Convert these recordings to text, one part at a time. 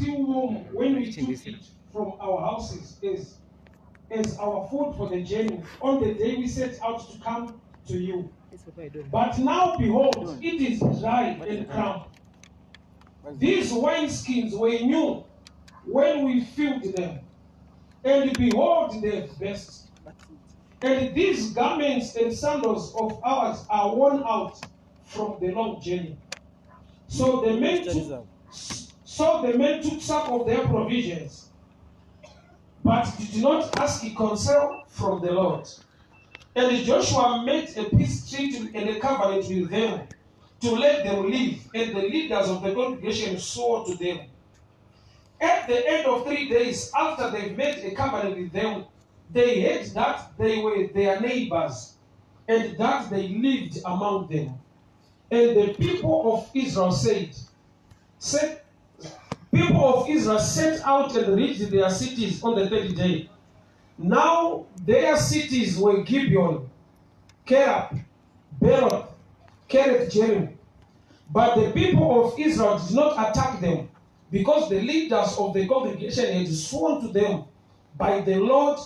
still warm when we took it from our houses as our food for the journey on the day we set out to come to you. But now behold, it is dry and crumpled. These wineskins were new when we filled them, and behold, they have burst. And these garments and sandals of ours are worn out from the long journey." So the men took some of their provisions, but did not ask counsel from the Lord. And Joshua made a peace treaty and a covenant with them to let them live, and the leaders of the congregation swore to them. At the end of 3 days, after they made a covenant with them, they heard that they were their neighbors and that they lived among them. And the people of Israel said, people of Israel set out and reached their cities on the third day. Now their cities were Gibeon, Kephirah, Beeroth, Kiriath Jearim. But the people of Israel did not attack them, because the leaders of the congregation had sworn to them by the Lord,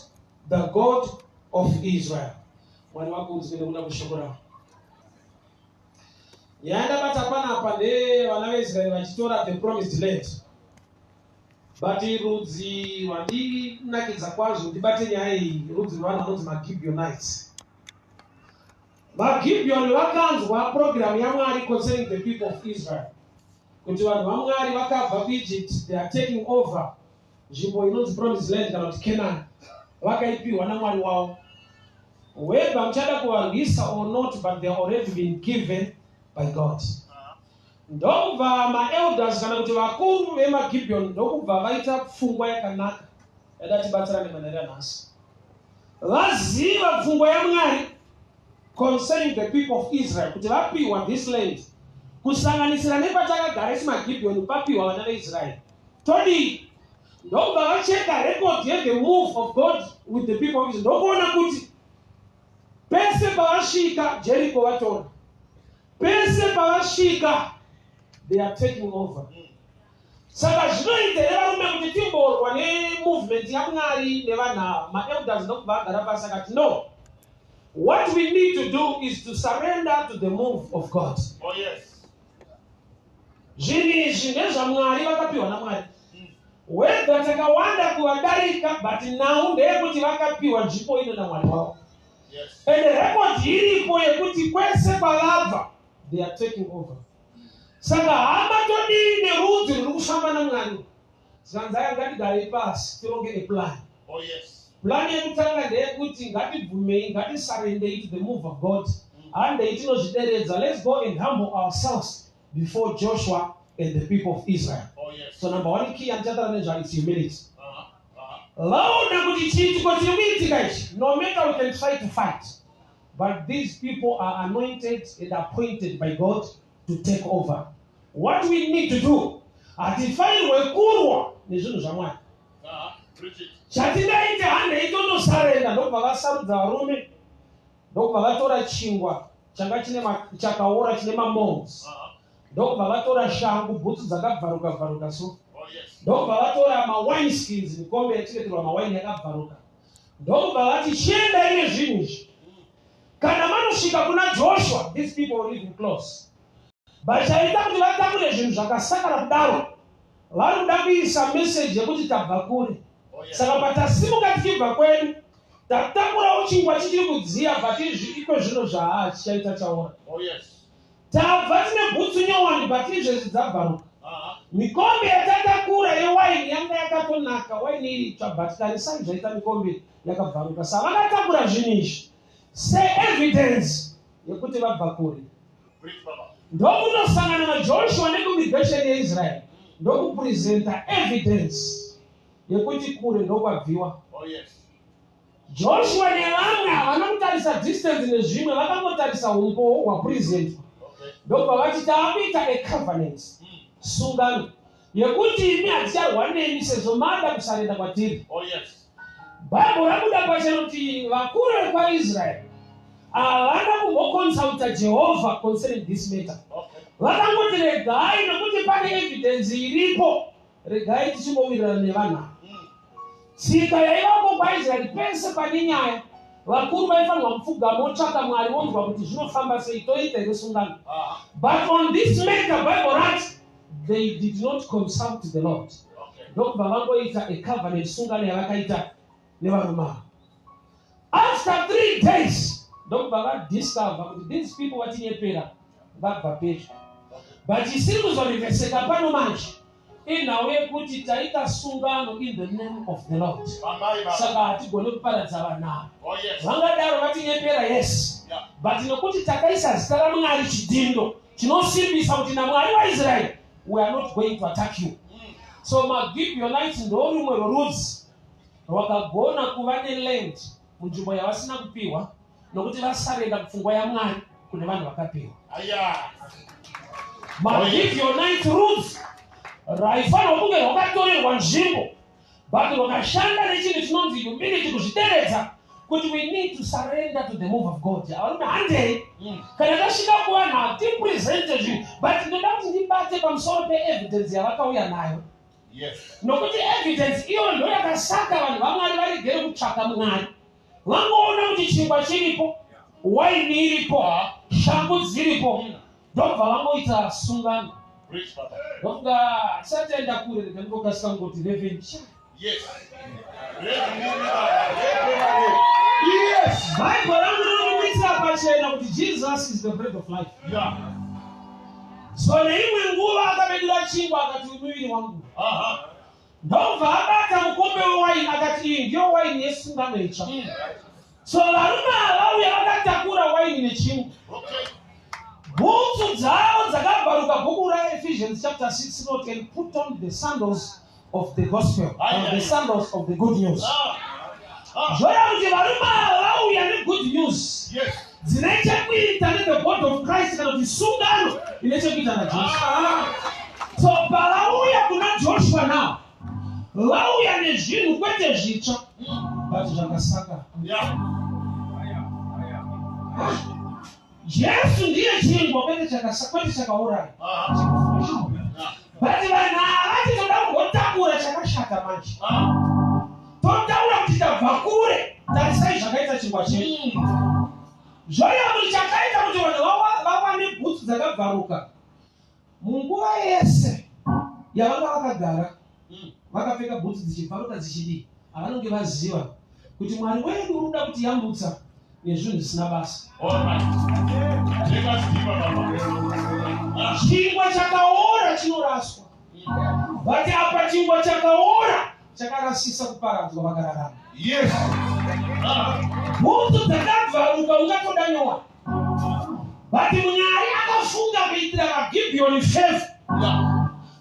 the God of Israel. Mwari vakudzwe nekuda kweshoko ravo. Nyaya ndabata panapa ndevana veIsraeri vachitora the promised land, but rudzi rwandinakidza kwazvo ndibate nyaya iyi, rudzi rwevanhu vanonzi maGibeonites. VaGibeon vakanzwa program yaMwari concerning the people of Israel, kuti vanhu vaMwari vakabva kuEgypt, they are taking over nzvimbo inonzi promised land kana kuti Canaan, vakaipiwa naMwari wavo. Whether muchada kuvarwisa or not, but they are already been given by God. Ndokubva maelders kana kuti vakuru vemaGibeon ndokubva vaita pfungwa yakanaka yada tibatsira nemanhare anhasi. Vaziva pfungwa yaMwari concerning the people of Israel, kuti vapiwa this land, kusanganisira nepatakagara isu maGibeon, papiwa vana veIsraeri, todii? Ndokubva vacheka record yethe move of God with the people of Israel, ndokuona kuti pese pavasvika, Jericho vatora, pese pavasvika, they are taking over. Saka zvinoita here, varume, kuti timborwa nemovement yaMwari nevanhu ava? Maelders ndokubva agara pasi akati, "No, what we need to do is to surrender to the move of God." Oh, yes. Zvinhu izvi ndezvaMwari, vakapiwa naMwari. Whether takawanda kuvadarika, but now ndeyekuti vakapiwa nzvimbo ino naMwari wavo. And record iripo yekuti kwese kwavabva, they are taking over. Saka hama, todii nerudzi ruri kufamba naMwari? Zvanzaya, ngatigarei pasi tironge a plan. Oh, yes. Plan yekutanga ndeyekuti ngatibvumei, ngatisurrenderei to the move of God. Handei tinozvideredza. Let's go and humble ourselves before Joshua and the people of Israel. Oh, yes. So number one key yandichataura nezvayo is humility. Vaona kuti chiitiko chiri kuitika ichi, no matter we can try to fight, but these people are anointed and appointed by God to take over. What we need to do, hatifanirwe kurwa nezvinhu zvaMwari. Preach it. Chatingaite, handei tonosurrender. Ndokubva vasarudza varume, ndokubva vatora chingwa changa chine chakaora chine mamolds, ndokubva vatora shangu, bhutsu dzakabvaruka bvaruka so, ndokubva vatora mawine skins, mikombe yachengeterwa mawaini yakabvaruka, ndokubva vati, "Chiendai nezvinhu izvi. Kana manosvika kuna Joshua," these people were living close, but chaita kuti vatakure zvinhu zvakasakara kudaro, vari kuda kuisa meseji yekuti tabva kure. Saka patasimuka tichibva kwedu, tatakurawo chingwa chichiri kudziya, but izvi iko zvino zvaa chichaita chaora. Tabva tine bhutsu nyowani, but izvezvi dzabvaruka. Mikombe yatatakura yewaini yanga yakatonaka, waini iri itsva, but tarisai zvaita mikombe yakabvaruka. Saka vakatakura zvinhu izvi seevidence yekuti vabva kure. Preach, Baba. Ndokunosangana naJoshua necongregation yeIsrael, ndokupresenta evidence yekuti kure ndokwabviwa. Joshua nevamwe havana kutarisa distance nezvimwe, vakangotarisa umbowo hwapresentwa. Ndobva vati, "Taakuita a covenant, sungano yekuti imi haticharwa nemi sezvo mada kusurrender kwatiri." Bhaibheri rabuda pachena kuti vakuru vekwaIsraeri havana kumboconsulta Jehovha concerning this matter. Vakangoti, "Regai, nokuti pane evidence iripo." Regai tichingowirirana nevanhu ava. Tsika yaivako kwaIsraeri, pese pane nyaya, vakuru vaifanirwa kupfugama, votsvaka Mwari, vonzwa kuti zvinofamba sei, toita here sungano. But on this matter, Bible rati they did not consult the Lord. Ndokubva vangoita a covenant, sungano yavakaita nevarume ava. After 3 days ndokubva vadiscover kuti these people vatinyepera, vabva pedyo. But isiri kuzorivheseka pano manje inhau yekuti taita sungano in the name of the Lord, Fambai, Baba. saka hatigone kuparadza vanhu ava. Vangadaro vatinyepera, yes, but nokuti takaisa zita raMwari, chidhindo chinosimbisa kuti naMwari waIsraeri we are not going to attack you. So maGibeonites ndo rumwe rworudzi rwakagona kuva neland munzvimbo yavasina kupiwa, nokuti vasurrender kupfungwa yaMwari kune vanhu vakapiwa. Aya. MaGibeonites rudzi raifanirwa kunge rwakatorerwa nzvimbo, but rwakashanda nechinhu chinonzi humility, kuzvideredza, kuti we need to surrender to the move of God. Varume, handei. Kana tasvika kuvanhu, hatipresente zvinhu, but ndoda kuti ndibate pamusoro peevidence yavakauya nayo, nokuti evidence iyoyo ndo yakasaka vanhu vaMwari varegere kutsvaka Mwari. Vangoona kuti chingwa chiripo, waini iripo, shangu dziripo, ndobva vangoita sungano. Preach, Baba. Ndofunga tisati taenda kure, rega ndingokasika kungoti Reverend. Yes. Reverend, Baba. Yes. Bhaibheri rangu rinobudisira pachena kuti Jesus is the bread of life. So neimwe nguva akabedura chingwa akati, "Muviri wangu." Ndobva abata mukombe wewaini akati, "Iyi ndiyo waini yesungano itsva." So varume ava vauya vakatakura waini nechingwa. Bhutsu dzavo dzakabvaruka. Bhuku raEphesians chapter 6 rinoti, "And put on the sandals of the gospel," or the sandals of the good news. Zvoreva kuti varume ava vauya negood news dzine chekuita nethe body of Christ, kana kuti sungano ine chekuita naJesu. So pavauya kuna Joshua now, vauya nezvinhu kwete zvitsva, but zvakasaka. Jesu ndiye chingwa, kwete kwete chakauraya, but vanhu ava vati toda kumbotakura chakashata manje. Totaura kuti tabva kure, tarisai zvakaita chingwa chedu. Zvoreva kuti chakaita kuti vanhu vawane bhutsu dzakabvaruka, munguva yese yavanga vakagara vakapfeka bhutsu dzichibvaruka dzichidii, havanonge vaziva kuti Mwari wedu uri kuda kuti yambutsa nezvinhu zvisina basa. All right. Take us deeper, Baba. Chingwa chakaora chinoraswa, but apa chingwa chakaora chakarasisa kuparadzwa, vakararama. Bhutsu dzakabvaruka ungatoda nyowani, but Mwari akafunga kuitira vaGibhiyoni favour,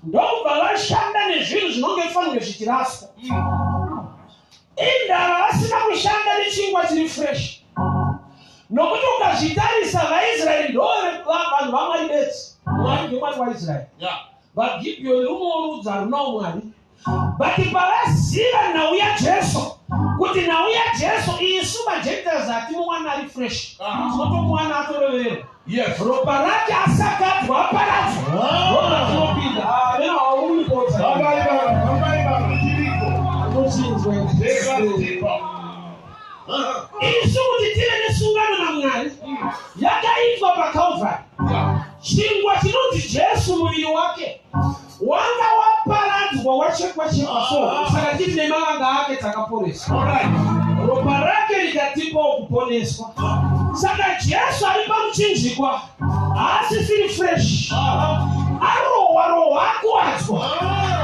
ndobva vashanda nezvinhu zvinonge fanirwe zvichiraswa. Indava vasina kushanda nechingwa chiri fresh? Nokuti ukazvitarisa, vaIsraeri ndo vanhu vaMwari bedzi. Mwari ndeMwari waIsraeri. VaGibhiyoni rumwewo rudzi harunawo Mwari, but pavaziva nhau yaJesu, kuti nhau yaJesu, isu maGentiles hatimuwana ari fresh, tinotomuwana atoroverwa, ropa rake asakadzwa, aparadzwa, ndoratinopinda. Amena, hauripotsa. Fambai, Baba. Fambai, Baba. Tiriko. Unochinzwa. Take us deeper. Isu kuti tive nesungano naMwari yakaitwa paCalvary, chingwa chinonzi Jesu, muviri wake wanga waparadzwa, wachekwa chekwa. So saka tiri nemavanga ake takaporeswa. Ropa rake rikatipawo kuponeswa. Saka Jesu ari pamuchinjikwa haasisiri fresh, arohwa rohwa, akuwadzwa,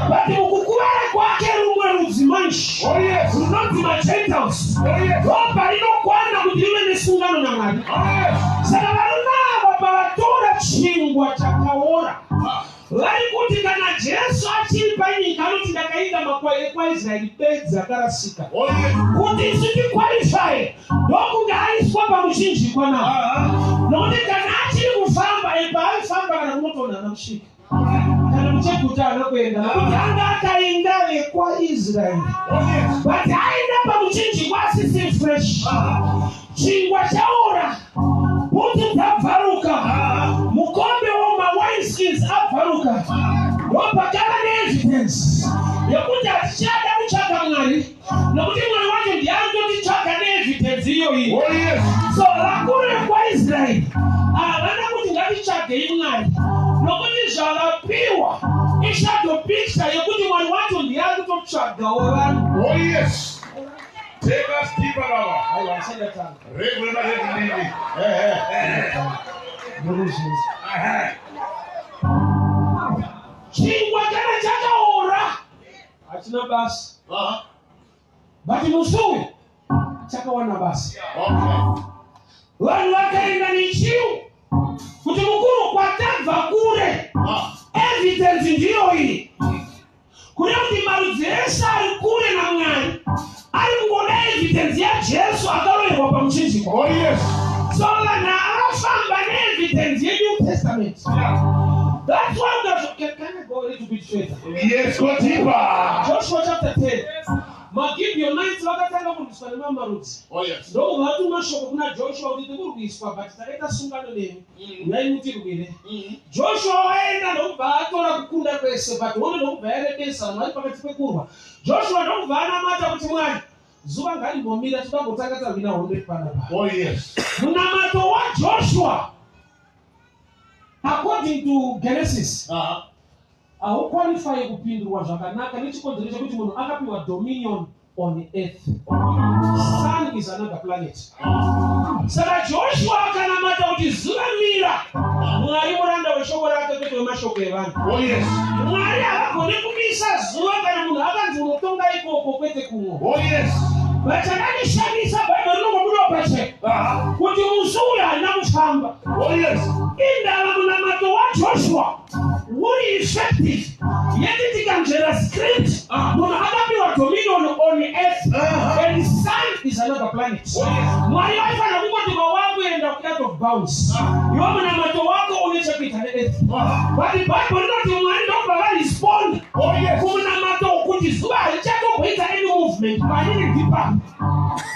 but mukukuvara kwake rumwe rudzi manje runonzi maGentiles, ropa rinokwana kuti rive nesungano naMwari. Saka varume ava pavatora chingwa chakaora, vari kuti kana Jesu achiri panyika anoti, "Ndakaita makwai ekwaIsraeri bedzi akarasika." Kuti isu tiqualifye, ndokunge aiswa pamuchinjikwa nawo, nokuti kana achiri kufamba, paaifamba kana kunotonhana kusvika kana mucheguta haana kuenda, nokuti anga akainda vekwaIsraeri. But aenda pamuchinjikwa asisiri fresh, chingwa chaora, bhutsu dzabvaruka, mukombe womawineskins abvaruka. Ndopakava neevidence yekuti hatichada kutsvaka Mwari, nokuti Mwari wacho ndiye anototitsvaka neevidence iyoyi. Oh, yes. So vakuru vekwaIsraeri havana kuti ngatitsvagei Mwari, nokuti zvavapiwa ishadow picture yekuti Mwari wacho ndiye ari kutotsvagawo vanhu. Oh, yes. Take us deeper, Baba. Aiwa, ndisandatanga. Regular, regularly. Eh, eh, eh. Ndokuzvinzwa. Eh, Chingwa kana chakaora hachina basa, but musi uyu chakawana basa. Vanhu vakaenda nechiu kuti mukuru, kwatabva kure, evidence ndiyo iyi. Kune kuti marudzi ese ari kure naMwari ari kungoda evidence yaJesu akaroverwa pamuchinjikwa. Oh, yes. So vanhu avafamba neevidence yeNew Testament. That's why can I go a little bit further? Yes, go deeper. Joshua chapter 10, maGibeonites vakatanga kurwiswa nemamarudzi. Oh, yes. Ndokubva vatuma shoko kuna Joshua kuti tikurwiswa, but takaita sungano nemi, uyai mutirwire. Joshua waenda ndokubva atora kukunda kwese, but hondo ndokubva yarebesa. Vanhu vari pakati pekurwa, Joshua ndokubva anamata kuti, "Mwari, zuva ngarimbomira, toda tawina hondo ipanapa." Oh, yes. Munamato waJoshua, according to Genesis, hauqualify kupindurwa zvakanaka nechikonzero chekuti munhu akapiwa dominion on earth, sun is another planet. Saka Joshua akanamata kuti, "Zuva mira." Mwari muranda weshoko rake, kwete wemashoko evanhu. Oh, yes. Mwari havagoni kumisa zuva kana munhu akanzi unotonga ikoko, kwete kumwe. Oh, yes. Vachakandishamisa, Bhaibheri rinongobudawo pachena kuti musi uyu harina kufamba. Oh, yes. Indava munamato waJoshua uri effective, yeti tikanzvera script, munhu akapiwa dominion on earth and sun is another planet. Oh, yes. Mwari vaifanira kungoti wawakuenda out of bounds, iwe munamato wako une chekuita neearth, but Bhaibheri rinoti Mwari ndokubva varespond Oh, yes. kumunamato kuti zuva harichatomboita any movement panini ndipapo.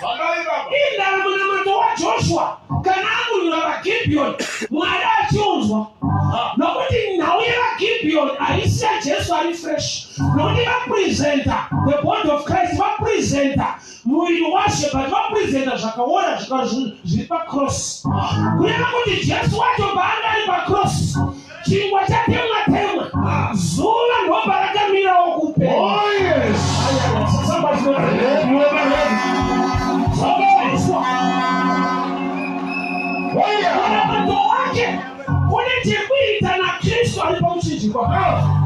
Bye-bye, Baba. Indava munamato waJoshua kana akurwira vaGibhiyoni, Mwari achiunzwa, nokuti nhau yevaGibhiyoni haisi yaJesu ari fresh, nokuti vapresenta the body of Christ, vapresenta muviri washe, but vapresenta zvakaora zviri pacross, kureva kuti Jesu wacho paanga ari pacross, chingwa chatemwa temwa, zuva ndobva rakamirawo kupenya. Oh, yes. Somebody Somebody. Oh, yeah. Munamato wake une chekuita naKristu ari pamuchinjikwa,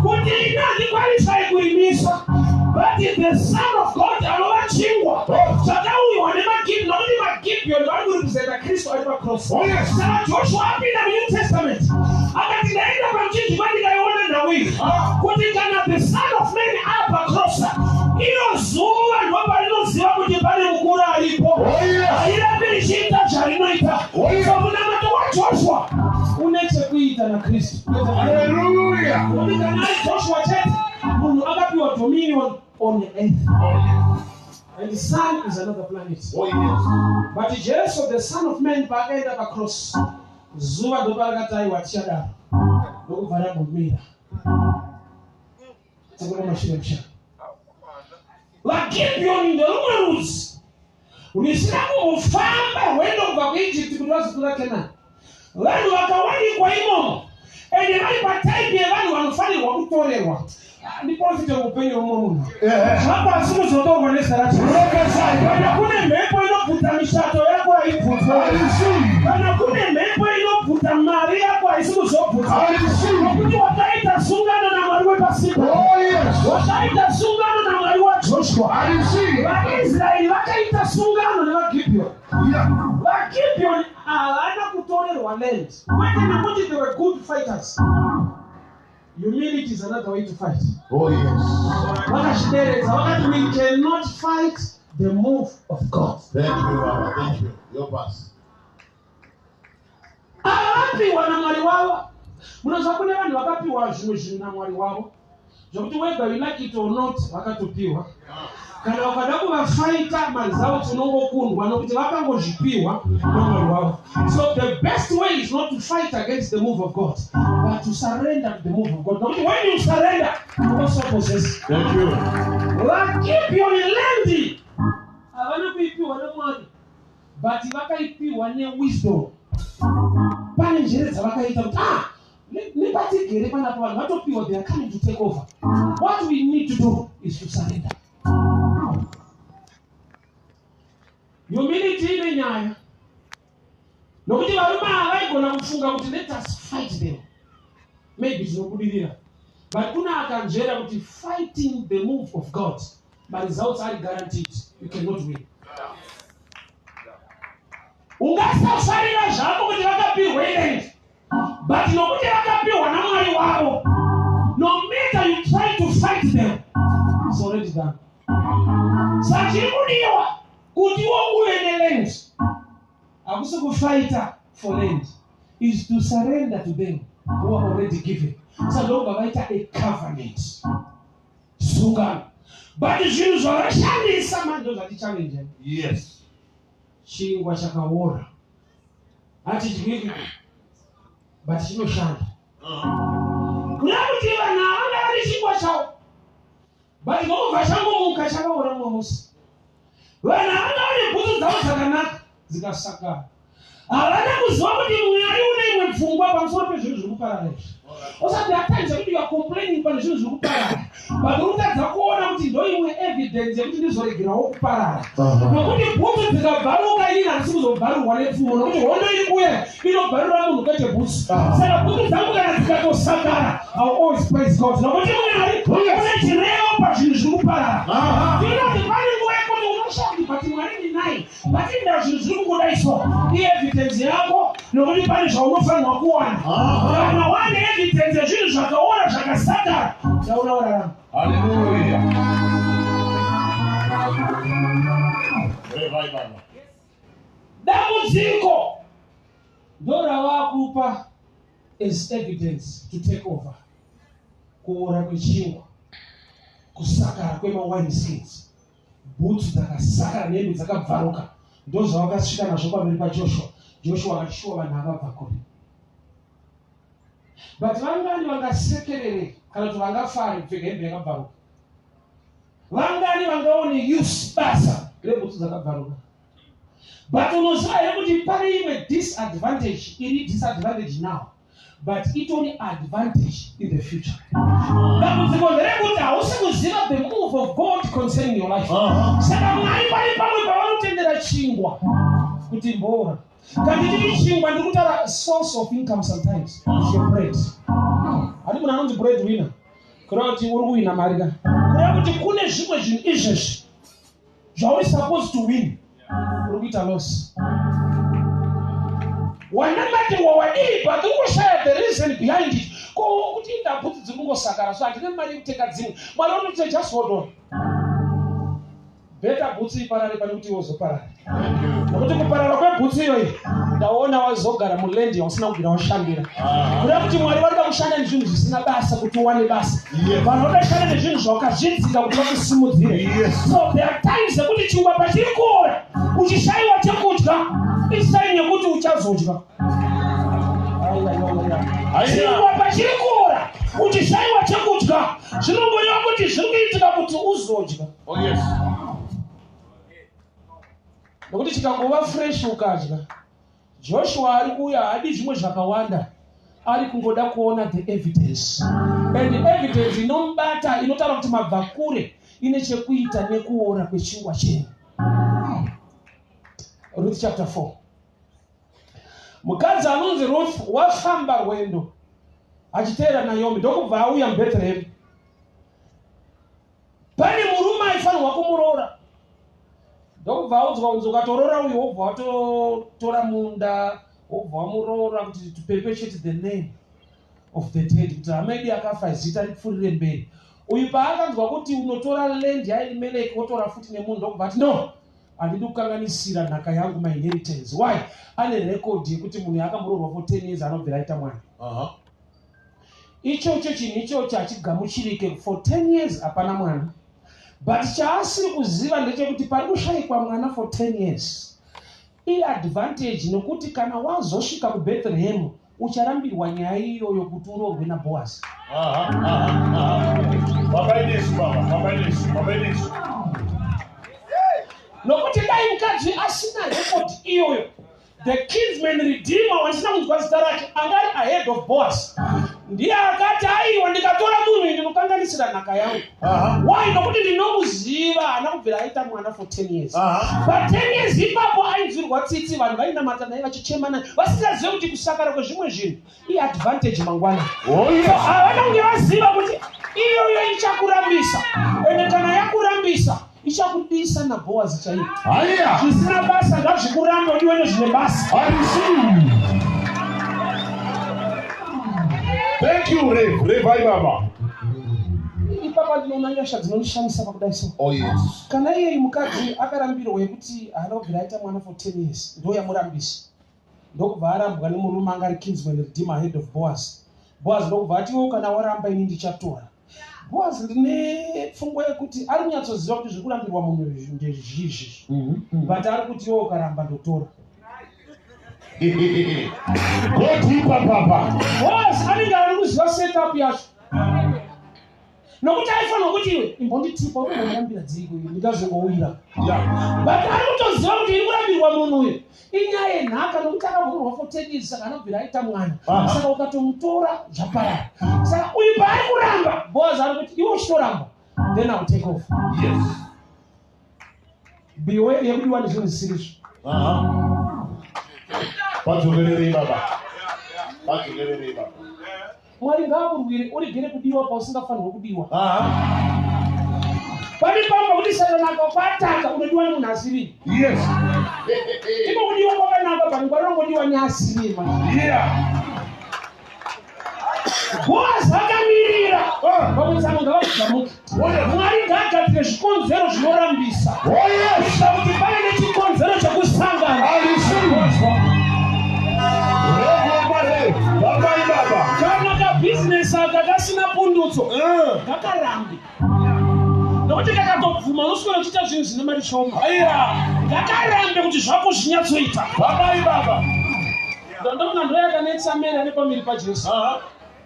kuti ina handikwanisai kuimisa, but the Son of God anova chingwa chakauyiwa nemaGibhiyoni, nokuti maGibhiyoni vari kurepresenta Kristu ari pacross. Oh, yes. Saka Joshua apinda muNew Testament akati, "Ndaenda pamuchinjikwa, ndikaiona nhau iyi, kuti kana the Son of Man apacross, iro zuva ndoparinoziva kuti pane mukuru aripo." Oh, yes. Harirambi richiita zvarinoita. Oh, yes. So munamato waJoshua une chekuita naKristu. Hallelujah. Nokuti kana ari Joshua chete, munhu akapiwa dominion on earth Oh, yes. and the sun is another planet. Oh, yes. But Jesu, the Son of Man, paakaenda pacross, zuva ndoparakati, "Aiwa, tichadaro," ndokubva ragomira. Tikuda mashure mushana. VaGibhiyoni nderumwe rudzi risina kumbofamba rwendo kubva kuEgypt kuti vazotora Kenani. Vanhu vakawanikwa imomo, ende vari patype yevanhu vanofanirwa kutorerwa. Ndiprofite upenyu hwemumwe munhu. Zvako asi kuzotorwa nezita raJesu. Kana kune mhepo inobvuta mishato yako, haibvutwa. Kana kune mhepo inobvuta mari yako, haisi kuzobvutwa, nokuti wakaita sungano naMwari wepasika. Oh, yes. Wakaita sungano naMwari waJoshua. I receive. VaIsraeri vakaita sungano nevaGibhiyoni. VaGibhiyoni havana kutorerwa land, kwete nekuti they were good fighters. Humility is another way to fight. Oh, yes. Vakazvideredza, vakati, "We cannot fight the move of God." Thank you, Baba. Thank you. Your pass. Ava vapiwa naMwari wavo. Munoziva kune vanhu vakapiwa zvimwe zvinhu naMwari wavo, zvokuti whether you like it or not, vakatopiwa. Kana ukada kuvafaita, maresults unongokundwa, nokuti vakangozvipiwa naMwari wavo. So the best way is not to fight against the move of God, but to surrender to the move of God, nokuti when you surrender, you also possess. Thank you. VaGibhiyoni, land havana kuipiwa naMwari, but vakaipiwa newisdom. Pane njere dzavakaita kuti, ah, nepatigere panapa, vanhu vatopiwa, they are coming to take over. What we need to do is to surrender. Humility ine nyaya, nokuti varume ava vaigona kufunga kuti, "Let us fight them, maybe tinobudirira." But kuna akanzvera kuti fighting the move of God, maresults are guaranteed, you cannot win. Ungasafarira zvako kuti vakapihwa iland, but nokuti vakapiwa naMwari wavo, no matter you try to fight them, it's already done. Saka chiri kudiwa kuti iwo uve neland hakusi kufighta for land, is to surrender to them who are already given. Saka ndobva vaita a covenant, sungano. But zvinhu zvavashandisa manje ndo zvatichallenge. Chingwa chakaora hachidyiki, but chinoshanda. Kuda kuti vanhu havanga vari chingwa chavo, but ndokubva changomuka chakaora mumwe musi. Vanhu havanga vane bhutsu dzavo dzakanaka, dzikasakara. Havana kuziva kuti Mwari une imwe pfungwa pamusoro pezvinhu zviri kuparara izvi. Usati atimes yekuti you are complaining pane zvinhu zviri kuparara, but uri kutadza kuona kuti ndo imwe evidence yekuti ndizoregerawo kuparara, nokuti bhutsu dzikabvaruka, inini handisi kuzobvarurwa nepfumo, nokuti hondo iri kuuya inobvarura munhu, kwete bhutsu. Saka bhutsu dzangu kana dzikatosakara, I will always praise God, nokuti Mwari une chirevo pazvinhu zviri kuparara. Tinoti pane nguva yekuti unoshaya kuti, but Mwari ndinai, vatinda zvinhu zviri kukudai. So ievidence yako, nokuti pane zvaunofanirwa kuwana. Kana wane evidence yezvinhu zvakaora, zvakasakara, ndaona wararama. Hallelujah. Revival. Dambudziko ndo ravakupa as evidence to take over: kuora kwechingwa, kusakara kwemawine skins, bhutsu dzakasakara nehembe dzakabvaruka. Ndo zvavakasvika nazvo pamberi paJoshua. Joshua akati, "Shuwa, vanhu havabva kure." But vangani vangasekerere kana kuti vangafare kupfeka hembe yakabvaruka? Vangani vangaone use, basa rebhutsu dzakabvaruka? But unoziva here kuti pane imwe disadvantage iri disadvantage now, but itori advantage in the future? Dambudziko nderekuti hausi kuziva the move of God concerning your life. Saka Mwari pane pamwe pavanotendera chingwa kuti mbora. Kana ndiri chingwa, ndiri kutaura source of income. Sometimes is your bread. Handi munhu anonzi bread winner, kureva kuti uri kuwina mari ka? Kureva kuti kune zvimwe zvinhu izvezvi zvauri supposed to win, uri kuita loss. Wanamatirwa, wadii, but uri kushaya the reason behind it. Ko kuti ndabhutsu dziri kungosakara, so handine mari yekutenga dzimwe. Mwari unoti, "Just hold on." Better bhutsu iparare pane kuti iwe uzoparara. Thank you. Nokuti kuparara kwebhutsu iyoyi, ndaona wazogara muland yausina kubvira washandira. Kuda kuti Mwari varikuda kushanda nezvinhu zvisina basa kuti uwane basa. Vanhu vanoda kushanda nezvinhu zvawakazvidzika kuti vakusimudzire. So there are times ekuti chingwa pachiri kuora, uchishayiwa chekudya, isign yekuti uchazodya. Ai, ai, ai, ai. Aiwa. Chingwa pachiri kuora, uchishayiwa chekudya, zvinongoreva kuti zviri kuitika kuti uzodya. Oh, yes. Nokuti chikangova fresh, ukadya. Joshua ari kuuya, haadi zvimwe zvakawanda, ari kungoda kuona the evidence, and evidence inomubata inotaura kuti mabva kure ine chekuita nekuora kwechingwa chenyu. Ruth chapter 4, mukadzi anonzi Ruth wafamba rwendo achiteera Naomi, ndokubva auya muBhethlehemu. Pane murume aifanirwa kumuroora, ndokubva audzwa kunzi, "Ukatorora uyu, wobva watotora munda, wobva wamuroora kuti to perpetuate the name of the dead, kuti hama yedu yakafa zita ripfuurire mberi." Uyu paakanzwa kuti unotora land yaElimeleki, wotora futi nemunhu, ndokubva ati, "No, handidi kukanganisira nhaka yangu, my inheritance." Why? Ane record yekuti munhu yakamuroorwa for 10 years anobvira aita mwana. Ichocho chinhu ichocho hachigamuchirike. For 10 years hapana mwana. But chaasiri kuziva ndechekuti pari kushayikwa mwana for 10 years iadvantage, nekuti kana wazosvika kuBethlehem ucharambirwa nyaya iyoyo kuti uroorwe naBoazi. Nokuti dai mukadzi asina record iyoyo, the kinsman redeemer wandisina kunzwa zita rake anga ari ahead of Boas ndiye akati, "Aiwa, ndikatora munhu ndinokanganisira nhaka yangu." Why? Nokuti ndinomuziva, haana kubvira aita mwana for 10 years. Pa 10 years ipapo ainzwirwa tsitsi, vanhu vainamata naye vachichema naye, vasingazive kuti kusakara kwezvimwe zvinhu iadvantage mangwana. So havana kunge vaziva kuti iyoyo ichakurambisa, ende kana yakurambisa ichakudisa naBhoazi chaivo. Zvisina basa ngazvikurambe, udiwe nezvine basa. I receive. Thank you, Rev. Rev Baba. Ipapa ndinoona nyasha dzinondishamisa pakudai so. Oh yes. Kana iyeyi mukadzi akarambirwa yekuti haana kubvira aita mwana for 10 years, ndo yamurambisa, ndokubva arambwa nemurume anga ari kinsman redeemer head of Boaz. Boaz ndokubva ati, "Iwo kana waramba, ini ndichatora." Boaz, ndine pfungwa yekuti ari kunyatsoziva kuti zviri kurambirwa munhu ndezvizvi, but ari kuti, "Iwo ukaramba, ndotora." Go deeper, Papa. Boaz anenge ari kuziva setup yacho, nokuti aifanirwa kuti, "Iwe imbonditipa, unomborambira dziko, ndingazongouyira." But ari kutoziva kuti iri kurambirwa munhu uyu inyaya yenhaka, nokuti akavhurwa for 10 years, saka anobvira aita mwana. Saka ukatomutora zvaparara. Saka uyu paari kuramba, Boaz ari kuti, "Iwe uchitoramba, then I will take off." Beware yekudiwa nezvinhu zvisirizvo. Padzokererei, baba. Padzokererei, baba. Mwari ngaakurwire urigere kudiwa pausingafanirwi kudiwa. Pane pamwe pakuti satani akakwataka, unodiwa nemunhu asiri. Iko kudiwa kwakanaka, panguva rinongodiwa neasiri manje. Boaz akamirira. Vamwe tsano ngavakujamuke. Mwari ngaagadzire zvikonzero zvinorambisa, kuitira kuti pave nechikonzero chekusangana. I receive. Rev, Rev. Baba, baba. Kana kabhizinesi aka kasina pundutso, ngakarambe, nokuti kakatobvuma unoswera uchiita zvinhu zvine mari shoma. Ngakarambe kuti zvako zvinyatsoita. Baba, baba. Ndondofunga ndo yakanetsa Mary ane pamiri paJesu.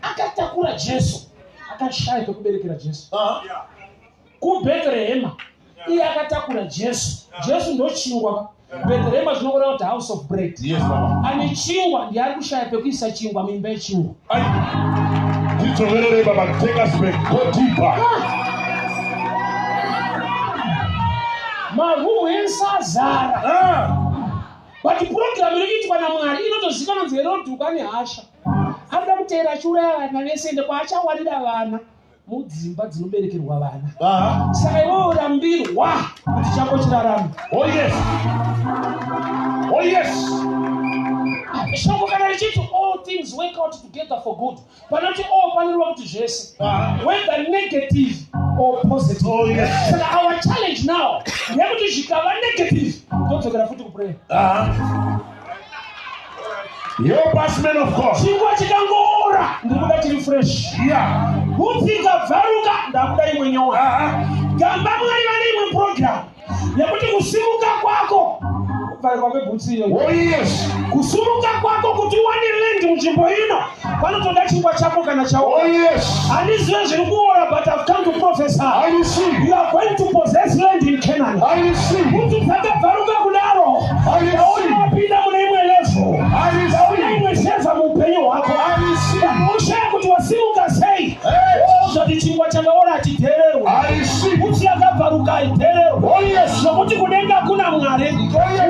Akatakura Jesu, akashaya pekuberekera Jesu kuBhetherehema. Iye akatakura Jesu. Jesu ndochingwa. Bhetherehema zvinoreva kuti house of bread. Yes, baba. Ane chingwa ndiye ari kushaya pekuisa chingwa muimba yechingwa. Ai. Tidzokererei, baba. Take us back. Go deeper. Marumu ese azara, but purogiramu iri kuitwa naMwari inotozikanwa nzi Herodhuka nehasha anoda kuteera achiuraya vana vese, ende kwaachawanira vana mudzimba dzinoberekerwa vana. Saka iwewe urambirwa kuti chako chirarame. Oh yes. Oh yes. Shoko kana richiti all things work out together for good, panoti all panoreva kuti zvese, whether negative or positive. Oh, yes. Saka our challenge now ndeyekuti zvikava negative, todzokera futi kuprayer. Help us, men of God. Chingwa chikangoora, ndiri kuda chiri fresh. Bhutsi ikabvaruka, ndakuda imwe nyowani. Gamba Mwari vane imwe program yekuti kusimuka kwako, kubvaruka kwebhutsi iyoyo, Oh yes. kusimuka kwako kuti uwane land munzvimbo ino, panotoda chingwa chako kana chaora. Oh yes. Handizive zviri kuora, but I've come to prophesy, I receive. you are going to possess land in Canaan. I receive. Bhutsu dzakabvaruka kudaro, I receive. ndaona wapinda mune imwe level, I ndaona receive. imwe favor muupenyu hwako. I receive. Ushaya kuti wasimuka sei. Hey. Zvati chingwa chakaora hachidhererwe, I receive. bhutsu yakabvaruka haidhererwe, Oh yes. nokuti kudenga kuna Mwari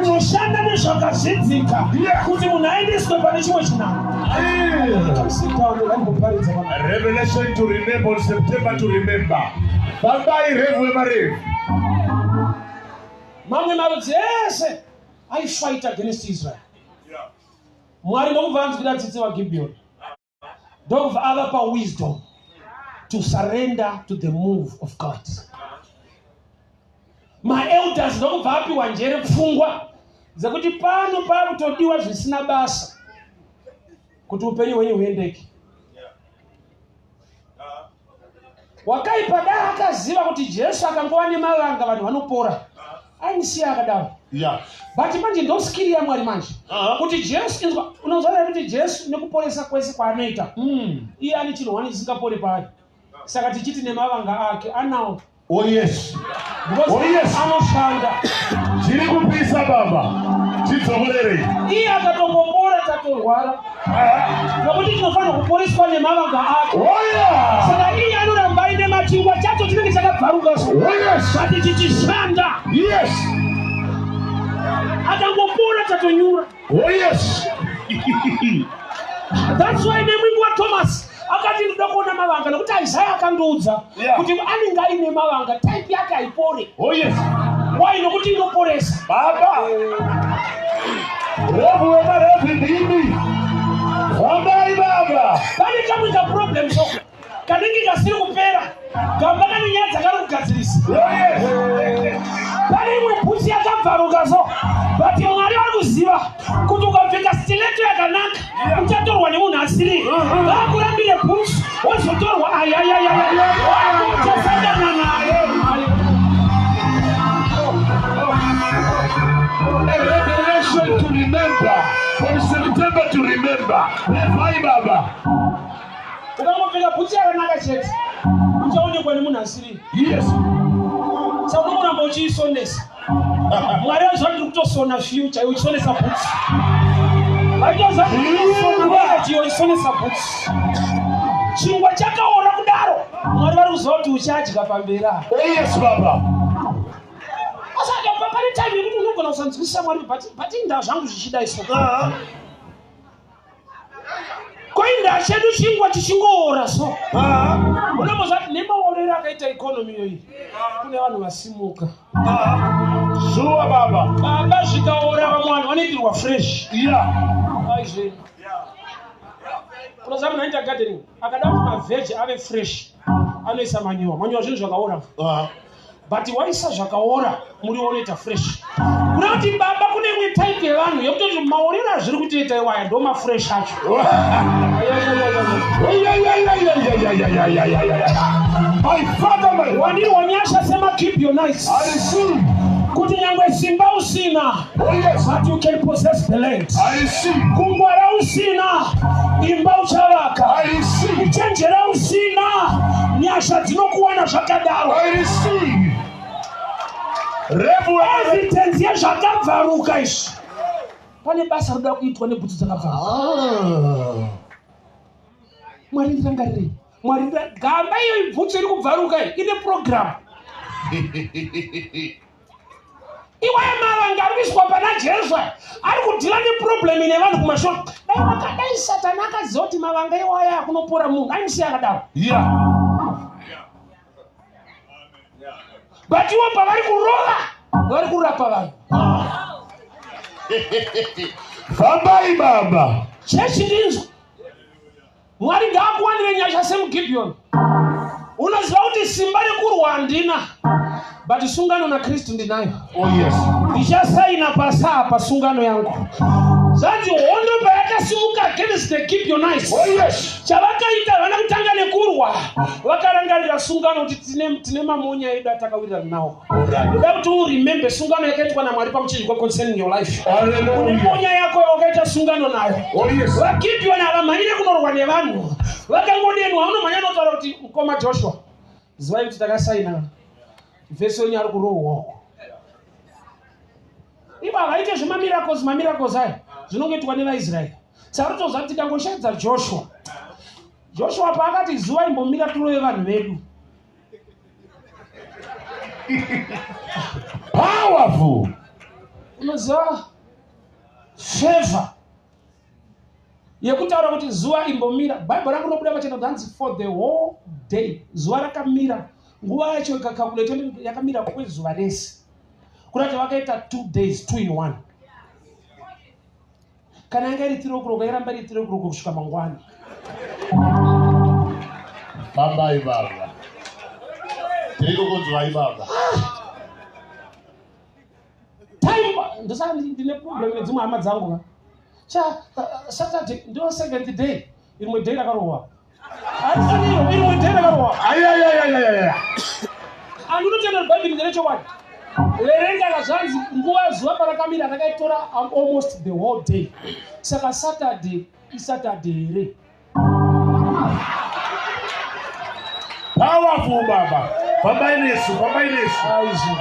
unoshanda nezvakazvidzika kuti munhu aendeswe pane chimwe chinhanho. Yeah. Sit down, vanimboparidza vanhu. Revelation to remember on September to remember. Bye bye, Rev Rev. Mamwe marudzi ese aifight against Israel. Mwari ndokubva anzwira tsitsi vaGibhiyoni, ndokubva avapa wisdom to surrender to the move of God. Maelders ndokubva apiwa njere, pfungwa dzekuti pano pakutodiwa zvisina basa kuti upenyu hwenyu huendeke. Wakaipa dai akaziva kuti Jesu akangova nemavanga vanhu vanopora, ainisiya akadaro. But manje ndo skill yaMwari manje. Kuti Jesu, inzwa, unonzwa here kuti Jesu nekuporesa kwese kwaanoita, iye ane chinhu wani chisingapori paari. Saka tichiti nemavanga ake anawo. Oh yes. Because Oh yes. anoshanda. Tiri kupisa baba. Tidzokorerei. Iye akatombopora tatorwara. Nokuti tinofanira kuporeswa nemavanga ake. Oh yeah. Saka iye anoramba aine machingwa chacho chinenge chakabvaruka so. Oh yes. But chichishanda. Yes. Akangopora tatonyura. Oh yes. That's why nemwingi waThomas akati ndoda kuona mavanga, nekuti Isaiah akandiudza kuti anenge aine mavanga, type yake haipore. Oh yes. Why? Nokuti inoporesa. Baba. Revu wemarevu ndimi. Fambai baba. Pane kamwe kaproblem so kanenge kasiri kupera, gamba kane nyaya dzakari kugadzirisa. Oh yes. Pane imwe bhutsi yakabvaruka so, but Mwari vari kuziva kuti ukapfeka stiletto yakanaka uchatorwa nemunhu asiri. Vakurambire bhutsi wozotorwa, ayayayaya, uchasangana naye. A revelation to remember. From September to remember. Revai baba. Ukangopfeka bhutsi yakanaka chete uchaonekwa nemunhu asiri. Yes. Saka unokuramba uchiisonesa. Mwari vaziva ndiri kutosona future, iwe uchisonesa bhutsi. Vaitoziva kuti ndiri kutosona marriage, iwe uchisonesa bhutsi. Chingwa chakaora kudaro, Mwari vari kuziva kuti uchadya pamberi apa. Oh yes baba. Asaka pane time yekuti unogona kusanzwisisa Mwari, but indaa zvangu zvichidai so. Ko indaa chedu chingwa chichingoora so. Unomboziva kuti nemaorero akaita economy iyoyi kune vanhu vasimuka. Sure baba. Baba, zvikaora vamwe vanhu vanoitirwa fresh. Aizve. Unoziva munhu anoita gardening akada kuti mavheji ave fresh anoisa manyowa. Manyowa zvinhu zvakaora. But waisa zvakaora muriwo unoita fresh. Kuda kuti baba kune imwe type yevanhu yekutoti maorero azviri kutoita iwaya ndo mafresh acho. My father, my Wandirwa nyasha semaGibeonites I receive. kuti nyangwe simba usina, Oh yes. but you can possess the land. I receive. Kungwara usina, imba uchavaka. I receive. Kuchenjera usina, nyasha dzinokuwana zvakadaro. I receive. Revu Evidence yezvakabvaruka izvi, pane basa roda kuitwa nebhutsu dzakabvaruka. Mwari ndirangarirei. Mwari gamba iyo ibhutsu iri kubvaruka iyi ine program. Iwaya mavanga ari kuiswa pana Jesu aya ari kudhila neproblem ine vanhu kumashure. Dai vakadai Satani akaziva kuti mavanga iwaya akunopora munhu, aimusiya akadaro. But iwo pavari kurova vari kurapa vanhu. Fambai baba. Chechi ndinzwa, Mwari ngaakuwanire nyasha semuGibhiyoni. Unoziva kuti simba rekurwa handina, but sungano naKristu ndinayo. Oh yes. Ndichasaina pasa apa sungano yangu. Zvanzi hondo payakasimuka against the Gibeonites, Oh yes. chavakaita havana kutanga nekurwa, vakarangarira sungano kuti tine mamonya edu atakawirirana nawo. Ndoda kuti uremembe sungano yakaitwa naMwari pamuchinjikwa concerning your life. Une Hallelujah. monya yako yawakaita sungano nayo. Oh yes. VaGibhiyoni havamhanyire kunorwa nevanhu, vakangodenwa unomhanya notaura kuti mukoma Joshua, zivai kuti takasaina vhesi wenyu ari kurohwa uko. Ivo havaite zvemamiracles, mamiracles aya zvinongoitwa nevaIsraeri. Saka totoziva kuti tikangoshaidza Joshua, Joshua paakati zuva imbomira turove vanhu vedu. Powerful. Unoziva favor yekutaura kuti zuva imbomira. Bhaibheri rangu rinobuda pachena kuti hanzi for the whole day zuva rakamira. Nguva yacho ikakalkulate yakamira kwezuva rese. Kurati vakaita 2 days, 2 in 1. Kana yanga iri 3 o'clock, yairamba iri 3 o'clock kusvika mangwana. Fambai baba. Tiri kukunzwai baba. Time ndosaka ndine problem nedzimwe hama dzangu ka. Cha Saturday ndo seventh day, rimwe day rakarohwa. Harisiriro, iri day rakarohwa. Ayayayayaya. Andinotenda kuti Bhaibheri nderechokwadi. Verenga kazvanzi nguva zuva parakamira rakaitora almost the whole day. Saka Saturday iSaturday here? Powerful baba. Fambai nesu, fambai nesu. Aizvo.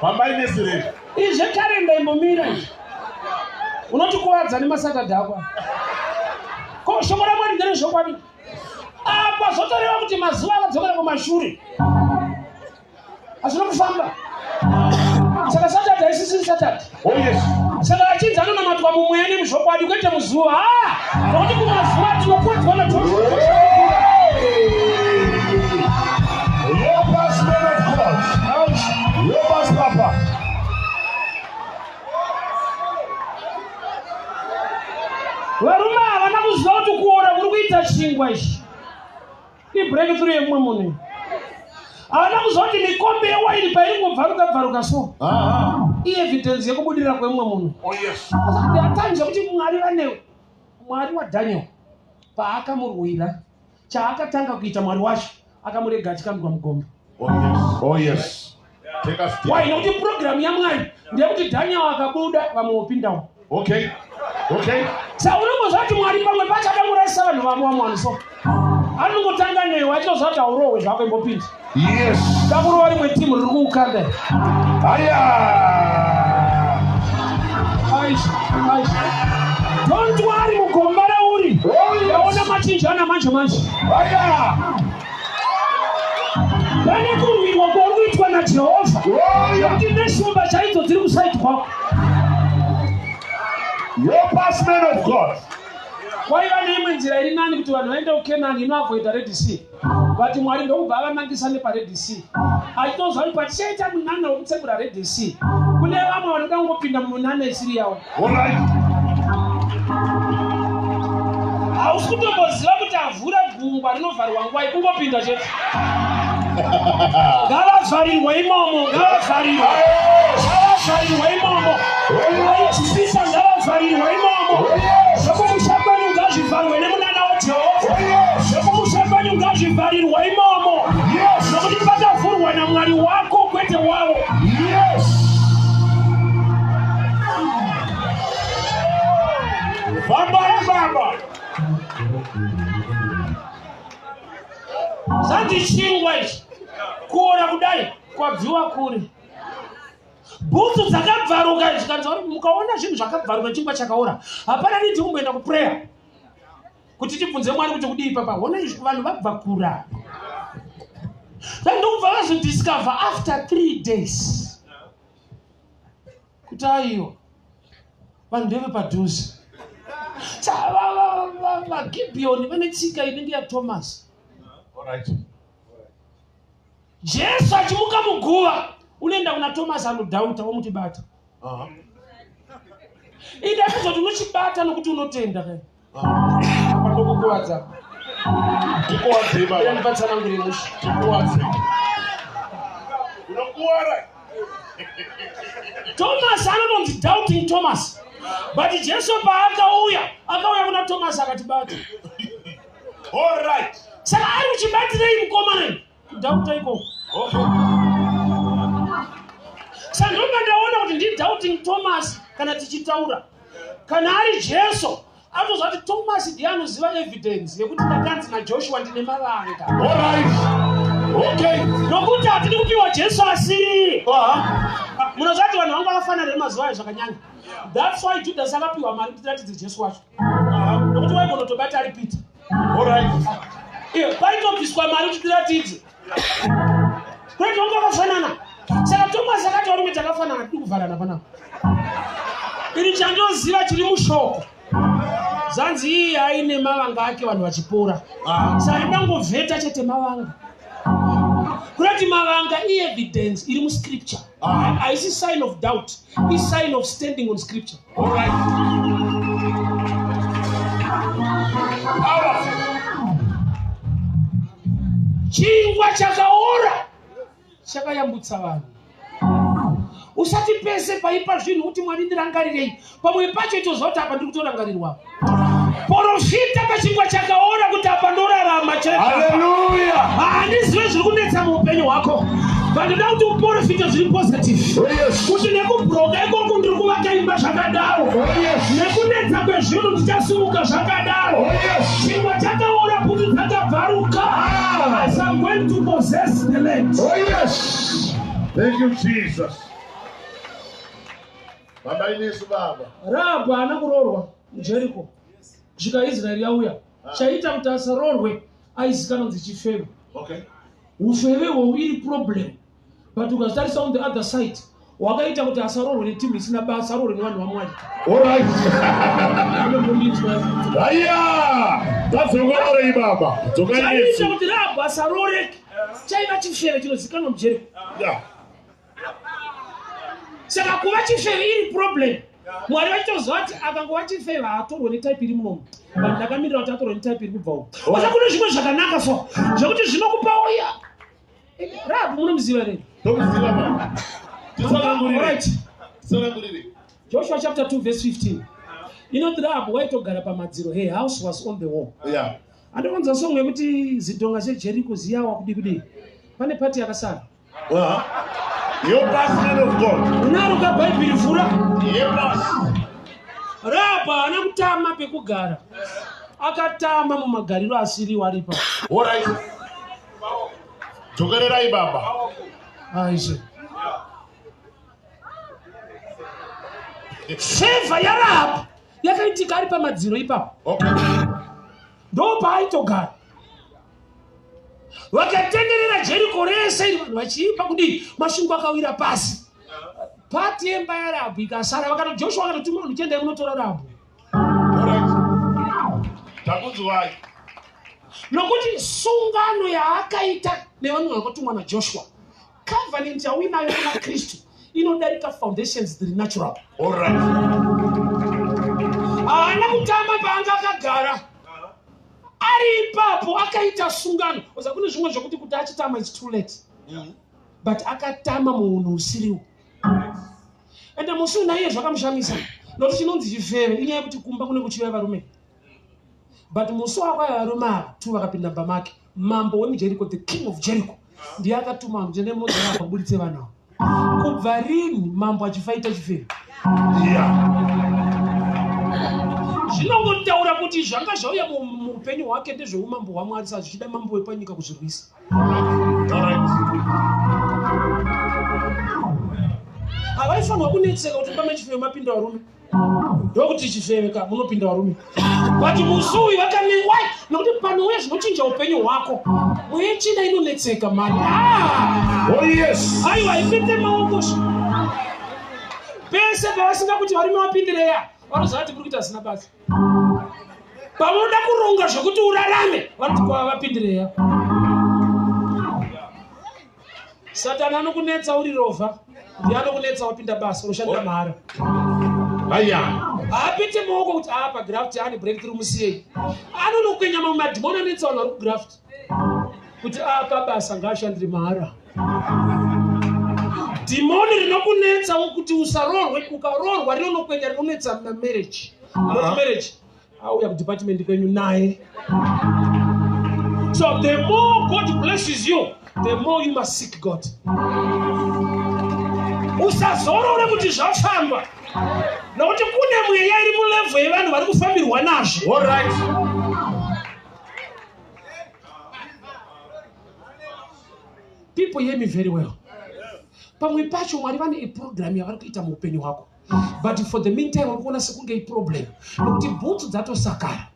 Fambai nesu redu. Izve karenda imbomira izvi. Unotikuvadza nemaSaturday ako. Ko shoko raMwari nderezvokwadi. Apa zvotoreva kuti mazuva akadzokera kumashure. Hazvina kufamba. Saka Saturday haisisiri Saturday. Oh yes. Saka achinzi anonamatwa mumweya nemuzvokwadi kwete muzuva. Ah! Nokuti kumazuva tinokudzwa naJoshua. Help us, man of God. Help us, Papa. Varume havana kuziva kuti kuora kuri kuita chingwa ichi ibreakthrough yemumwe munhu. Havana kuziva kuti mikombe yewaini pairi kungobvaruka bvaruka so ievidence yekubudirira kwemumwe munhu. Oh yes. There are times yekuti Mwari vane Mwari waDaniel paakamurwira chaakatanga kuita Mwari wacho akamurega achikandwa mugomba. Oh yes. Oh yes. Take us Why? deep. Nekuti program yaMwari ndeyekuti Daniel akabuda vamwe vopindawo. Okay. Okay. Sa unongozva kuti Mwari pamwe pacho akamurasisa vanhu vamwe vamwe vanhu so. Anongotanga newe achitoziva kuti haurohwe zvako imbopinda. Yes. Dakurova rimwe timu riri kuukanda. Aya. Aisha, Aisha. Don't worry mugomba rauri. Oh yes. Yaona machinjana manje manje. Aya. Pane kurwirwa kwauri kuitwa naJehovha. Oh yeah. Nekuti neshumba chaidzo dziri kusaidi kwako. Help us, man of God. Kwaiva neimwe nzira iri nani kuti vanhu vaende kuKenani inoavoida Red Sea. But Mwari ndokubva avanangisa nepaRed Sea. Achitozwa kuti patichaita munana wekutsemura Red Sea. Kune vamwe vanoda kungopinda mumunana isiri yavo. All right. Hausi kutomboziva kuti avhura gungwa rinovharwa nguvai kungopinda chete. Ngavavharirwe imomo, ngavavharirwe. Ngavavharirwe imomo. Vaijipita ngavavharirwe imomo. Zvekumusha kwenyu ngazvivharwe nemunana waJehovha. Oh yes. Zvekumusha kwenyu ngazvivharirwe imomo. Yes. Nokuti pakavhurwa naMwari wako kwete wavo. Yes. Fambai baba. Zvanzi chingwa ichi kuora kudai kwabviwa kure. Bhutsu dzakabvaruka zvikanzi mukaona zvinhu zvakabvaruka chingwa chakaora hapana nidi kumboenda kuprayer kuti tibvunze Mwari kuti kudii papa. Hona izvi vanhu vabva kura. Then ndokubva vazodiscover after 3 days kuti aiwa vanhu ndeve padhuze. VaGibhiyoni vane tsika inenge yaThomas. All right. Jesu achimuka muguva unoenda kuna Thomas anodhauta womuti bata. Ida kuzoti unochibata nokuti unotenda kai. Apa ndokukuvadza. Tikuwadze Ida baba. ndipatsanangure mushe. Tikuwadze. Unokuwara. Thomas anotonzi doubting Thomas. But Jesu paakauya, akauya kuna Thomas akati bata. All right. Saka ari kuchibatirei mukomana? Kudhauta ikoko. Okay. Saka ndobva ndaona kuti ndi doubting Thomas kana tichitaura. Kana ari Jesu atoziva kuti Thomas ndiye anoziva evidence yekuti ndakanzi naJoshua ndine mavanga. All right. Okay. Nokuti hatidi kupiwa Jesu asiri. Munoziva kuti vanhu vangu vakafanana nemazuva ayo zvakanyanya. That's why Judas akapiwa mari kuti tiratidze Jesu wacho. Nokuti waigona kutobata ari Peter. All right. Iyo paitobviswa mari kuti tiratidze. Kwete vangu vakafanana. Saka Thomas akati varume takafanana tiri kuvharana panapa. Ini chandoziva chiri mushoko. Zanzi iye aine mavanga ake vanhu vachipora. Saka ndangovheta chete mavanga. Kurati mavanga ievidence iri muscripture. Haisi sign of doubt, isign of standing on scripture. All right. Powerful. Chingwa chakaora chakayambutsa vanhu. Usati pese paipa zvinhu kuti Mwari ndirangarirei. Pamwe pacho itoziva kuti apa ndiri kutorangarirwa. Porofita pachingwa chakaora kuti apa ndorarama chete. Hallelujah. Handizive zviri kunetsa muupenyu hwako. But ndoda kuti uporofite zviri positive. Oh yes. Kuti nekubroka ikoko ndiri kuvaka imba zvakadaro. Oh yes. Nekunetsa kwezvinhu ndichasimuka zvakadaro. Oh yes. Chingwa chakaora bhutsu dzakabvaruka. Ah. As I'm going to possess the land. Oh yes. Thank you, Jesus. Baba inesu baba. Rahabhu haana kuroorwa muJeriko kusvika Israeri yauya. Chaiita kuti asaroorwe aizikanwa kunzi chifeve. Okay. Ufeve uhwu iri problem but ukazvitarisa on the other side wakaita kuti asaroorwe netimu isina basa aroorwe nevanhu vaMwari. All right. Aya! Tadzokororei baba. Dzokai Chaiita nesu. kuti Rahabhu asarooreke chaiva chifeve chinozikanwa muJeriko. Yeah. Saka kuva chifeve iri problem. Mwari vachitoziva kuti akangova chifeve haatorwe netype iri munomu. But ndakamirira kuti atorwe netype iri kubva uko. Saka kune zvimwe zvakanaka so zvekuti zvinokupa uya. Rahabhu munomuziva here? Tomuziva baba. Titsanangurire. Alright. Titsanangurire. Joshua chapter 2 verse 15. Inoti Rahabhu waitogara pamadziro. Her house was on the wall. Yeah. Andikonza song yekuti zidhonga cheJeriko ziyawa kudi kudi. Pane pati yakasara. Uh-huh. Your pass, man of God. Unaro ka Bhaibheri vhura. Your pass. Rahabhu haana kutama pekugara. Akatama mumagariro asiriwo aripa. All right. Dzokererai baba. Aishe. Favor yaRahabhu yakaitika ari pamadziro ipapo. Okay. Ndopaaitogara. Vakatenderera Jeriko rese iri vanhu vachiimba kudii masvingo akawira pasi. Pati yemba yaRahabhu ikasara vakati Joshua akatotuma vanhu chiendai munotora Rahabhu. All right. Takunzwai. Nokuti sungano yaakaita nevanhu vakatumwa naJoshua, covenant yauinayo kuna Kristu inodarika foundations dziri natural. All right. Haana kutama paanga akagara ari ipapo akaita sungano. Oza kune zvimwe zvokuti kuti achitama it's too late. But akatama muunhu usiriwo. Ende musi uyu naiye zvakamushamisa nokuti chinonzi chifeve inyaya yekuti kumba kune kuchiuya varume. But musi wakauya varume ava tu vakapinda mumba make, mambo wemuJeriko, the king of Jericho, ndiye akatuma vanhu kuti endai munodzoka apa muburitse vanhu ava. Kubva rini mambo achifaita chifeve? Yeah. Zvinongotaura kuti zvanga zvauya muupenyu hwake ndezveumambo hwaMwari, saka zvichida mambo wepanyika kuzvirwisa. All right. Havaifanirwa kunetseka kuti pame chifeve mapinda varume. Ndokuti chifeve ka munopinda varume. But musi uyu vakane why? Nokuti panouya zvinochinja upenyu hwako. Mweya tsvina inonetseka mani. Ah! Oh yes. Aiwa ipinde maoko. Pese pavasinga kuti varume vapindireya, vanoziva kuti muri kuita zvisina basa. Pavanoda kuronga zvekuti urarame, vanoti kwava vapindireya. Satani anokunetsa uri rovha, ndiye anokunetsa wapinda basa, unoshandira mahara. Aya. Haapite maoko kuti apa graft ane breakthrough musiyei. Anonokwenya mamwe madhimoni anetsa vanhu vari kugraft. Kuti apa basa ngaashandire mahara. Dhimoni rinokunetsa kuti usaroorwe, ukaroorwa rinonokwenya rinonetsa marriage. Not marriage. Auya kudepartment kwenyu naye. So the more God blesses you, the more you must seek God. Usazorore kuti zvafamba. Nokuti kune mweya iri mulevel yevanhu vari kufambirwa nazvo. All right. People hear me very well. Pamwe pacho Mwari vane iprogram yavari kuita muupenyu hwako. But for the meantime uri kuona sekunge iproblem. Nokuti bhutsu dzatosakara.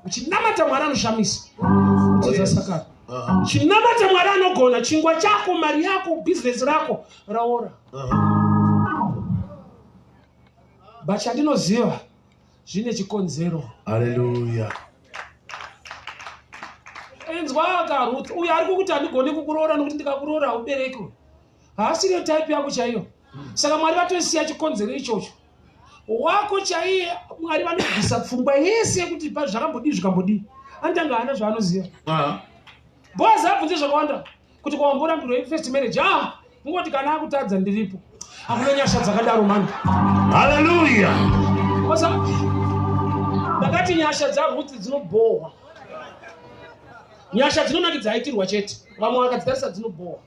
Uchinamata Mwari anoshamisa. Bhutsu dzasakara. Chinamata Mwari anogona. Chingwa chako, mari yako, business rako raora. But chandinoziva zvine chikonzero. Hallelujah. Inzwa ka Ruth, uyo ari kukuti handigoni kukuroora nokuti ndikakuroora haubereki. Haasiriyo type yako chaiyo. Saka Mwari vatosiya chikonzero ichocho. Wako chaiye Mwari vanobvisa pfungwa yese yekuti zvakambodii zvikambodii. Anotanga haana zvaanoziva. Boaz abvunze zvakawanda kuti kwawamborambirwa first marriage. Ah, kungoti kana akutadza ndiripo. Hakuna nyasha dzakadaro mani. Hallelujah. Osa Ndakati nyasha dzaRuth dzinobhohwa. Nyasha dzinonakidza aitirwa chete, vamwe vakadzitarisa dzinobhohwa.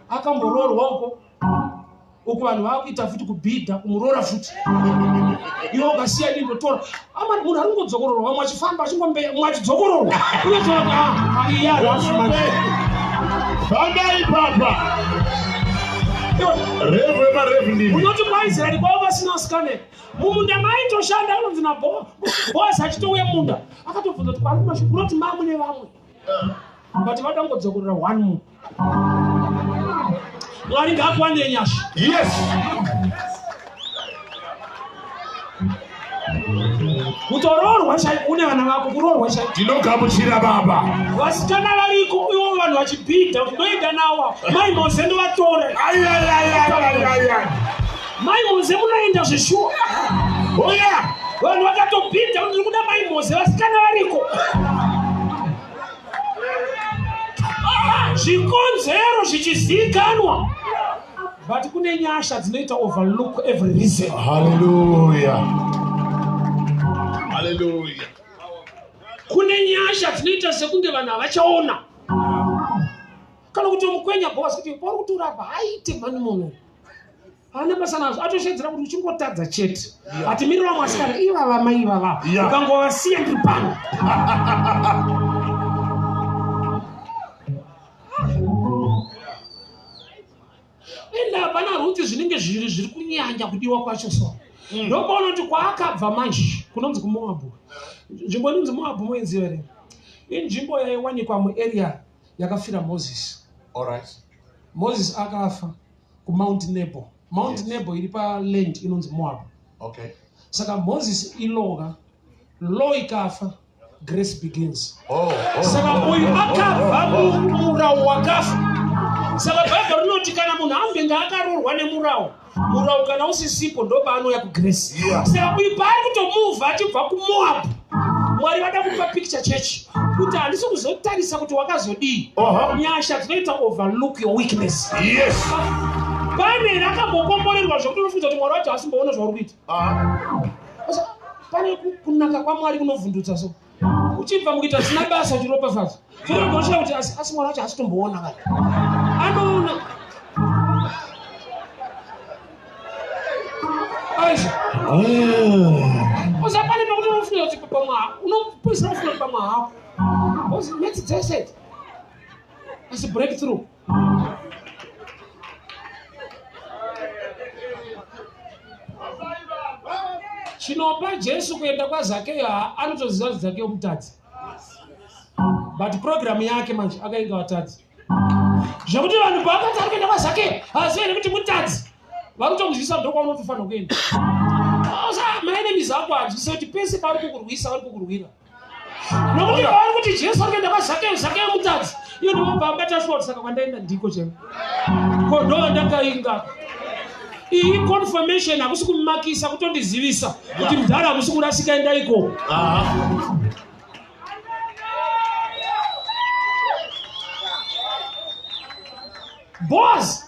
Akamboroorwa uko uku, vanhu vakuita futi kubhidha kumuroora futi, iwe ukasiya ini ndotora. Ama munhu ari kungodzokororwa, vamwe achifamba achingombeya, mumwe achidzokororwa. Unotoona ah, iya rafu manje. Fambai papa. Revu emarevu ndimi. Unoti kwaIsraeri kwavo vasina vasikane mumunda maitoshanda, unonzi naBoazi achitouya munda akatobvunza kuti kwari kumashure kunoti mamwe nevamwe, but vada kungodzokorora one more. Mwari ngaakuwanire nyasha. Yes. Kutoroorwa chaiko une vana vako, kuroorwa chaiko. Tinogamuchira baba. Vasikana variko ivo vanhu vachibhidha kuti ndoenda nawo mai Mose ndovatore. Ayayayayayaya. Mai Mose munoenda zveshuwa. Oya. Vanhu vakatobhidha kuti ndiri kuda mai Mose, vasikana variko. Ah, zvikonzero zvichizivikanwa, but kune nyasha dzinoita overlook every reason. Hallelujah. Hallelujah. Kune nyasha dzinoita sekunge vanhu havachaona kana kuti mukwenya Boasi kuti pauri kutorapa haite mhani, munhu haana basa nazvo, atoshedzera kuti uchingotadza chete atimirira vamwe vasikana ivava mai ivava ukangovasiya ndiri pano. Ende hapana Ruti zvinenge zviri kunyanya kudiwa kwacho, so ndopaona kuti kwaakabva manje kunonzi kuMoabhu. Nzvimbo inonzi Moabhu moinziva here? Inzvimbo yaiwanikwa muarea yakafira Moses. All right. Moses akafa kuMount Nebo. Mount Nebo iri paland inonzi Moab. Saka Moses iloka law ikafa, grace begins. Oh, Saka uyu akabva mumurau wakafa. Saka Bhaibheri rinoti kana munhu ambenge akaroorwa nemurau, murau kana usisipo ndopaanouya kugrace. Saka uyu paari kutomuvha achibva kuMoab, Mwari vada kupa picture church kuti handisi kuzotarisa kuti wakazodii. Nyasha dzinoita overlook your weakness. Pane here akambokomborerwa zvokuti unofunza kuti Mwari wacho asimboona zvauri kuita? Pane kunaka kwaMwari kunovhundutsa, so uchibva mukuita zvisina basa uchiropafadzwa, sonogoshaya kuti asi Mwari wacho asitomboona kana anoona aizvo. Uza pane pekuti unofunga kuti pamwe unopedzisira ufunga kuti pamwe hako ozi metsi dzese, asi breakthrough. Chinopa Jesu kuenda kwaZakeyo, anotoziva kuti Zakeyo mutadzi, but programu yake manje akainga vatadzi, zvekuti vanhu paakati ari kuenda kwaZakeyo hazivi here kuti mutadzi vari kutomuzivisa ndokwaunotofanira kuenda. Maenemies ako hanzwise kuti pese pavari kukurwisa vari kukurwira, nokuti pavari kuti Jesu ari kuenda kwaZakeyo, Zakeyo mutadzi, iyo ndobva abata shuwa kuti saka kwandaenda ndiko chero ko ndo ndakainga. Iyi confirmation, hakusi kumakisa, kutondizivisa kuti mudhara hamusi kurasika, enda ikoko. Boaz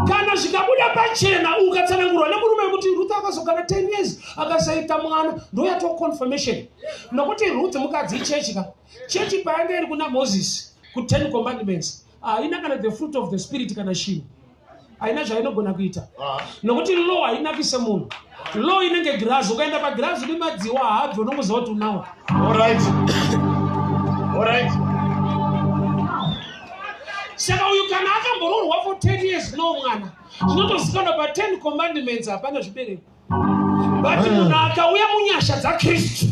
kana zvikabuda pachena ukatsanangurwa nemurume wekuti Ruth akazogara 10 years akasaita mwana, ndoyatova confirmation, nokuti Ruth mukadzi ichechi ka. Chechi payange iri kuna Moses ku10 commandments haina kana the fruit of the spirit kana chinhu, haina zvainogona kuita, nokuti law hainakise munhu. Law inenge girazi, ukaenda pagirazi nemadziwa haabvi, unongoziva kuti unawo. All right. All right. Saka uyu kana akamboroorwa for 10 years no mwana, zvinotozikanwa pa10 commandments hapana zvibereko, but munhu akauya munyasha dzaKristu,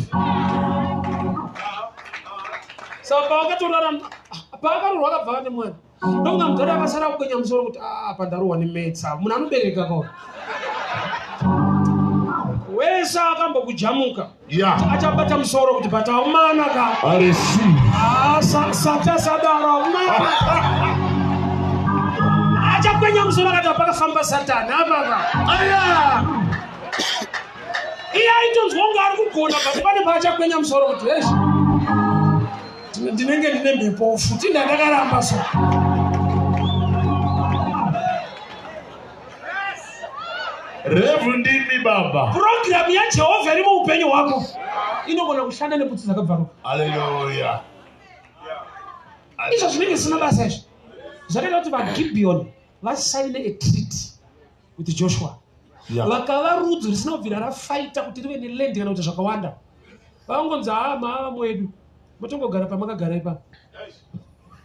saka paakatorara paakaroorwa akabva ane mwana, ndonga mudhara akasara kukwenya musoro kuti, "Ah, apa ndarohwa nemetsa." Munhu anobereka kaona wese akambokujamuka achabata musoro kuti but haumana ka. I receive. Ah, sata sadaro haumana. Achakwenya musoro akati pakafamba Satani apapa. Aya. Iye aitonzwa kunge ari kugona, but pane paachakwenya musoro kuti hezvi ndinenge ndine mhepo futi ndandakaramba so. Revu ndimi. Ndinzwei baba. Purogiramu yaJehovha iri muupenyu hwako inogona kushanda nebhutsu dzakabvaruka. Hallelujah. Izvo zvinenge zvisina basa izvo zvakaita kuti vaGibhiyoni vasaine a treaty with Joshua. Vakava rudzi risina kubvira rafaita kuti rive neland kana kuti zvakawanda. Vangonzi haa maava mwedu motongogara pamakagara ipapo.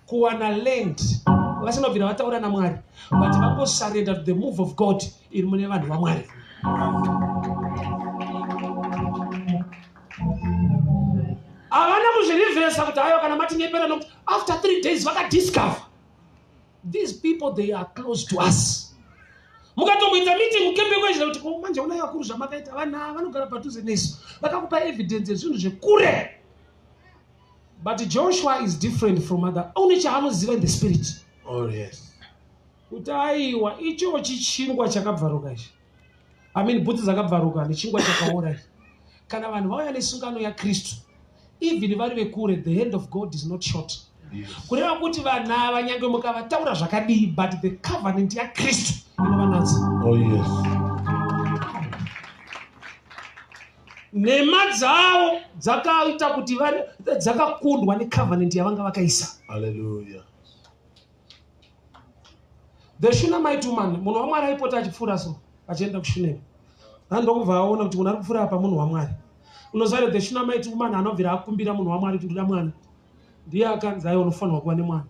Kuwana land vasina kubvira vataura naMwari but vangosarenda to the move of God iri mune vanhu vaMwari. Havana kuzvirivhesa kuti hayo kana matinyepera nokuti after 3 days vakadiscover these people they are close to us. Mukatomboita meeting mukembe kwezvira kuti ko manje unai vakuru zvamakaita vanhu ava vanogara padhuze nesu vakakupa evidence yezvinhu zvekure. But Joshua is different from other. Une chaanoziva in the spirit. Oh yes. Kuti aiwa ichochi chingwa chakabvaruka ichi. I mean bhutsu dzakabvaruka nechingwa chakaora ichi. Kana vanhu vauya nesungano yaKristu, even vari vekure, the hand of God is not short. Yes. Kureva kuti vanhu ava nyange mukavataura zvakadii, but the covenant yaKristu inovanatsa. Oh yes. Nhema dzavo dzakaita kuti dzakakundwa necovenant yavanga vakaisa. Hallelujah. The Shunammite woman, munhu waMwari aipota achipfuura so achienda kuShunemi. Ndokubva aona kuti munhu ari kupfuura apa munhu waMwari. Unoziva here the Shunammite woman anobvira akumbira munhu waMwari kuti ndoda mwana. Ndiye akanzi aiwa unofanirwa kuva nemwana.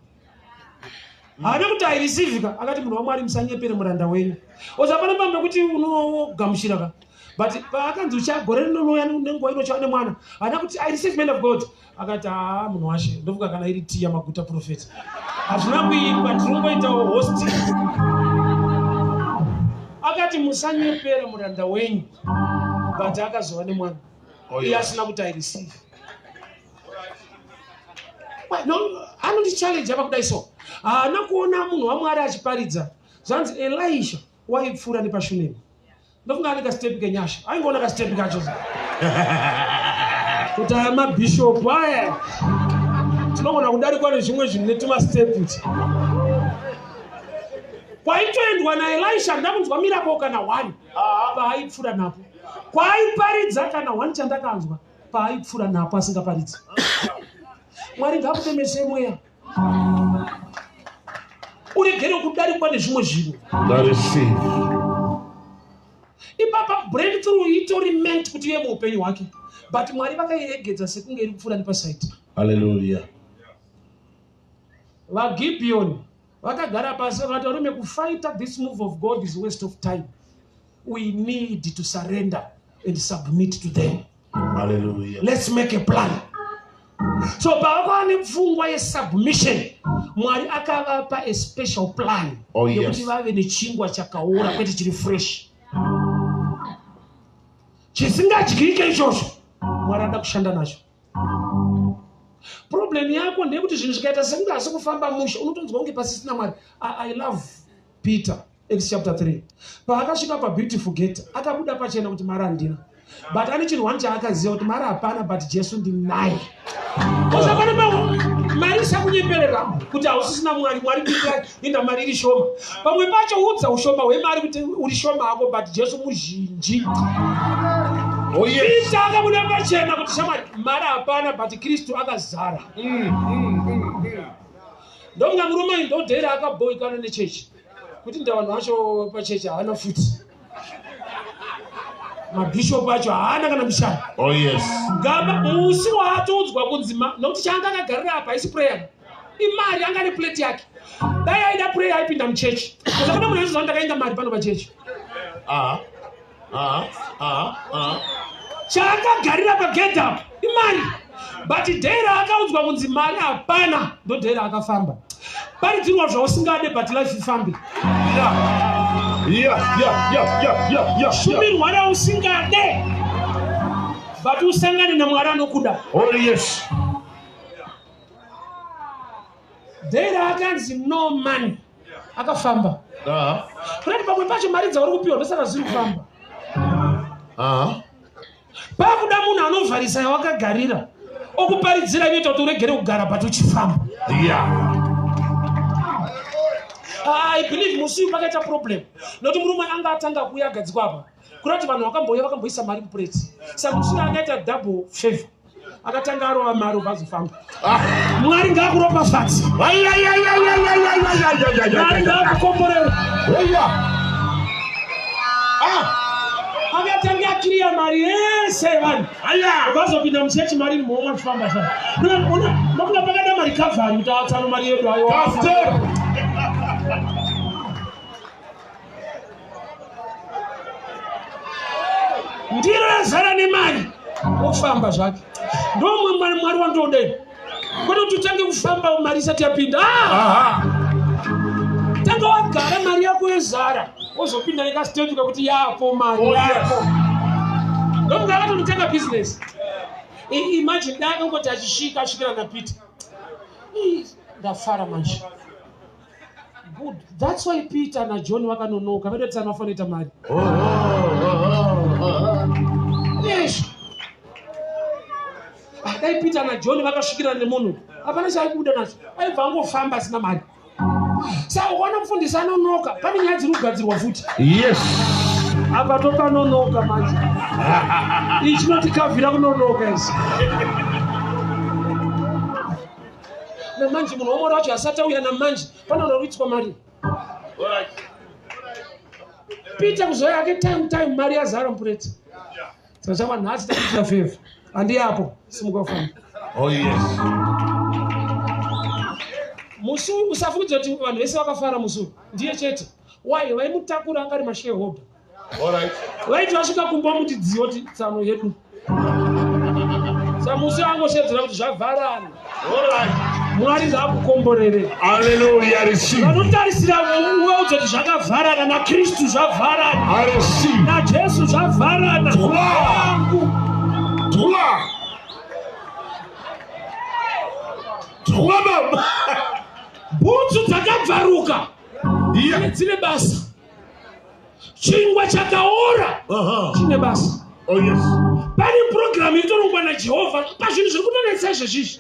Haana kuti aireceive ka, akati munhu waMwari musanyepere muranda wenyu. Oza pane pamwe pekuti unogamuchira ka. But paakanzi uchagore rinouya nenguva ino uchava nemwana, haana kuti I receive man of God. Akati haa munhu washe, ndofunga kana iri tea yamaguta prophet. Hazvina kuipa, tiri kungoitawo hosting. Akati musanyepere muranda wenyu. But akazova nemwana. Oh, Iye yeah. asina kuti I receive. Why, no, anondichallenge apa kudai so. Haana kuona munhu waMwari achiparidza. Zvanzi Elisha waipfuura nepaShunemi. Ndofunga ane kastep kenyasha. Aingoona kastep kacho. Kuti aya mabishop aya. Tinogona kudarikwa nezvimwe zvinhu netumastep uti. Kwaitoendwa naElisha ndakunzwa miracle kana one paaipfuura napo. Kwaaiparidza kana one chandakanzwa paaipfuura napo asingaparidzi. Mwari ngaakutemese mweya. Uregere kudarikwa nezvimwe zvinhu. Ndareceive. Ipapa breakthrough itori meant kuti ive muupenyu hwake. But Mwari vakairegedza sekunge iri kupfuura nepasaiti. Hallelujah. VaGibeon vakagara pasi vakati varume kufighta this move of God is waste of time. We need to surrender and submit to them. Hallelujah. Let's make a plan. So pavakava nepfungwa yesubmission, Mwari akavapa a special plan. Oh, yes. Yekuti vave nechingwa chakaora kwete chiri fresh. Chisingadyike ichocho Mwari ada kushanda nacho. Problem yako ndeyekuti zvinhu zvikaita sekunge asi kufamba mushe unotonzwa kunge pasisina Mwari. I love Peter, Acts chapter 3. Paakasvika paBeautiful Gate, akabuda pachena kuti mari handina. But ane chinhu one chaakaziva kuti mari hapana but Jesu ndinaye. Osapane mari isakunyeperera kuti hausisina Mwari, Mwari ndinaye, inda mari iri shoma. Pamwe pacho udza ushoma hwemari kuti uri shoma hako but Jesu muzhinji. Oh yes. Peter akabuda pachena kuti shamwari mari hapana but Kristu akazara. Ndokunga murume uyu ndodheera akabhoikana nechechi kuti ndavanhu vacho pachechi haana futi. Mabishop acho haana kana mishana. Oh yes. Gamba musi waatoudzwa kunzi nokuti chaanga akagarira apa haisi prayer. Imari anga ane plate yake. Dai aida prayer aipinda muchechi. Saka kuna munhu aizozva ndakaenda mari pano pachechi. Chaakagarira pagedhi apa imari. But dhera akaudzwa kunzi mari hapana, ndo dhera akafamba. Paridzirwa zvausingade but life ifambe. Shumirwa rausingade but usangane naMwari anokuda. Oh yes. Dhera akanzi no money akafamba. Kurati pamwe pacho mari dzauri kupiwa ndosaka zviri kufamba. Pakuda munhu anovharisa yawakagarira okuparidzira inoita kuti uregere kugara but uchifamba. Ah, I believe musi uyu pakaita problem nokuti murume anga atanga kuuya agadzikwa apa kuda kuti vanhu vakambouya vakamboisa mari mupureti saka musi uyu akaita double favor akatanga arova mari obva azofamba. Ah. Mwari ngaakuropafadze. Mwari ngaakukomborere. Ah. Akatanga akiriya mari yese vanhu vazopinda muchechi mari iri muhomwe achifamba sa makuda pakada marikavhari kuti atsano mari yedu ayo ndiro yazara nemari ofamba zvake ndomwe mwari wandoda ini kwete kuti utange kufamba mari isati yapinda ah! tanga wagara mari yako yozara wozopinda nekastepi kekuti yapo mari oh, yako ndokunga akatonotenga business imagine dai akangoti achisvika asvikira napeter ndafara manje Good. That's why Peter na John vakanonoka vaida kuti vanofanira mari. Oh, oh, oh, yes. Ah, dai Peter na John vakasvikira nemunhu hapana chaaibuda nacho aibva angofamba asina mari. Saka ukaona mufundisi anonoka pane nyaya dziri kugadzirwa futi. Yes. Apa topanonoka manje. Ichi chinotikavhira kunonoka ichi. Namanje munhu wamwari wacho asati auya namanje panoda kuitwa mari. Peter kuzouya ake time time mari yazara mupureti. Saka chava nhasi takuitira favor. Handi yapo simuka ufambe. Oh yes. Musi uyu usafungidza kuti vanhu vese vakafara musi uyu. Ndiye chete. Why vaimutakura anga ari mashareholder. Vaiti vasvika kumba muti dziyo ti tsano yedu. Samusi angoshedzera kuti zvavharana. Mwari ngaakukomborere. Hallelujah, receive. Vanotarisira uvaudza kuti zvakavharana naKristu zvavharana. I receive. NaJesu zvavharana. Wangu. Twa. Twa baba. Bhutsu dzakabvaruka. Yeah. Dzine basa. Chingwa chakaora chine basa. Oh, yes. Pane purogiramu iri kutorongwa naJehovha pazvinhu zviri kutonetsa izvezvizvi.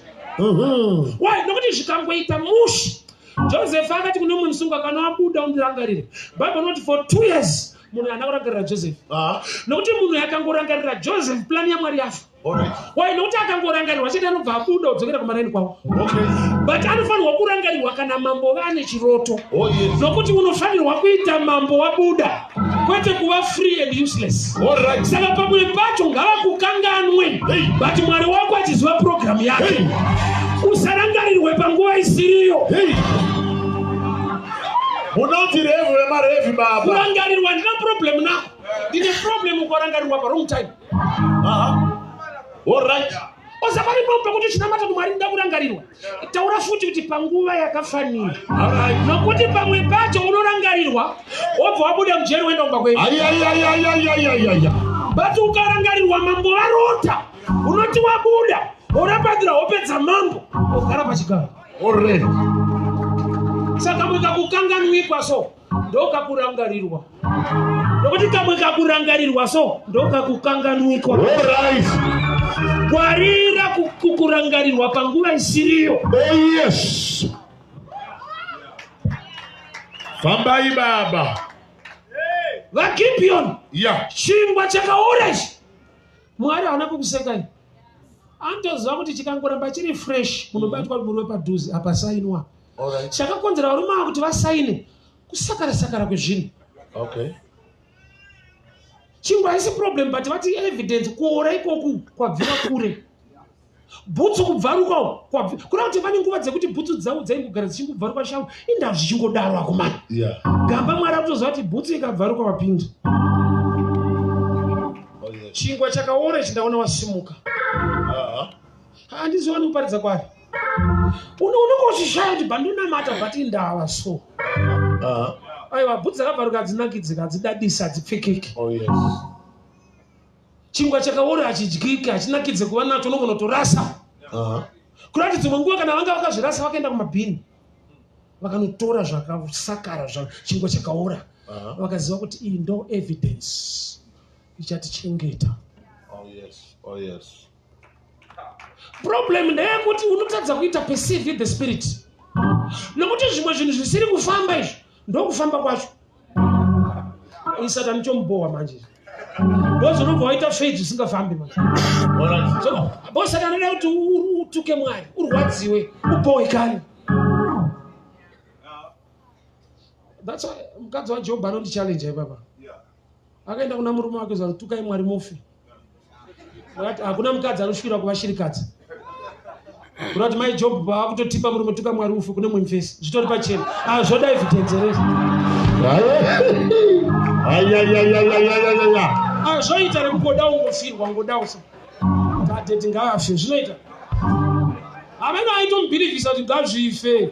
Why? Nokuti zvikangoita mushe. Joseph akati kune mumwe musungwa kana wabuda undirangarire. Bible inoti for 2 years munhu haana kurangarira Joseph. Nokuti munhu akangorangarira Joseph plan yaMwari yafa. Why? Nokuti akangorangarirwa chete anobva abuda odzokera kumaraini kwavo. Okay. But anofanirwa kurangarirwa kana mambo vane chiroto. Oh, yes. Nokuti unofanirwa kuita mambo wabuda kwete kuva free and useless. All right. Saka pamwe pacho ngavakukanganwe. Hey. But Mwari wako achiziva program yake. Hey. Usarangarirwe panguva isiriyo. Hey. Munoti revhu remarevhi baba. Kurangarirwa ndina problem nako. Ndine problem ukarangarirwa pa wrong time. All right. Oza pari pamwe pekuti chinamata kuti Mwari nda kurangarirwa. Taura futi kuti panguva yakafanira. All right. Nokuti pamwe pacho unorangarirwa wobva wabuda mujeri woenda kumba kwenyu. Ay ay ay ay ay ay ay ay. But ukarangarirwa mambo varota unoti wabuda worapadzira hope dzamambo wogara pachigaro. All right. Saka kamwe kakukanganwikwa so ndokakurangarirwa. Nokuti kamwe kakurangarirwa so ndokakukanganwikwa. All right. Ngwarira kukurangarirwa panguva isiriyo. Oh yes. Fambai baba. VaGibeon. Yeah. Chingwa chakaora ichi. Mwari haana kukusekai. Anotoziva kuti chikangoramba chiri fresh munobatwa murume padhuze apa sainwa. All right. Chakakonzera varume ava kuti vasaine kusakara sakara kwezvinhu. Okay. Chingwa haisi problem but vati evidence kuora ikoku kwabvira kure. Bhutsu kubvaruka uku kuda kuti vane nguva dzekuti bhutsu dzavo dzaingogara dzichingobvaruka shangu inda zvichingodaro akomana. Yeah. Gamba Mwari akutoziva kuti bhutsu ikabvaruka wapinda. Oh, yes. Chingwa chakaora ichi ndaona wasimuka. Handiziwani kuparidza kwaari. Unonge uchishaya kuti bandonamata but indawa so. Aiwa bhutsu dzakabvaruka hadzinakidzi hadzidadisi hadzipfekeki. Oh, yes. Chingwa chakaora hachidyiki hachinakidze kuva nacho unogona kutorasa. Kuda kuti dzimwe nguva kana vanga vakazvirasa vakaenda kumabhini vakanotora zvakasakara chingwa chakaora. Vakaziva kuti iyi ndo evidence ichatichengeta. Oh, yes. Oh, yes. Problem ndeyekuti unotadza kuita perceive the spirit. Nokuti zvimwe zvinhu zvisiri kufamba izvi Ndokufamba kwacho. Isatani chomubohwa manje. Because unobva waita faith usingafambi manje. So, bo Satani anoda kuti utuke Mwari, urwadziwe, ubhohekane. That's why mukadzi waJob anondichallenge ipapa. Akaenda kuna murume wake zvanzi tukai Mwari mufe. Vakati hakuna mukadzi anosvikira kuva shirikadzi. Kuda kuti mai Job pavakutotipa murume tuka Mwari ufe kune mumwe mufesi. Zvitori pachena. Ah zvoda evidence here. Ayayayayayayaya. Ah zvoita rekungoda ungofirwa ngoda usa. Tatete ngaafe zvinoita. Amene aitomubhilivhisa kuti ngazvife.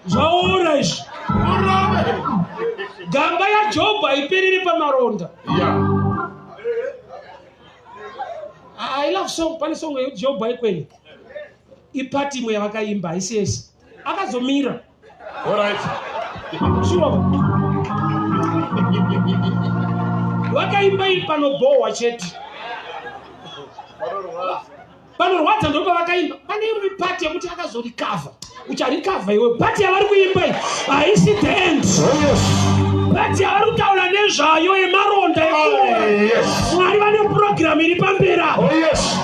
Zvaora izvi. Gamba yaJobho haipereri pamaronda. Yeah. I love song, pane song yekuti Jobho aikwenya. Ipati imwe yavakaimba haisi yese. Akazomira. All right. Sure. Vakaimba iri panobhohwa chete. Panorwadza ndopavakaimba. Pane imwe pati yekuti akazorikavha. Ucharikavha iwe. Pati yavari kuimba iyi haisi the end. Oh, yes. Pati yavari kutaura nezvayo yemaronda ekuora. Oh, yes. Mwari vane purogiramu iri pamberi apo. Oh, yes.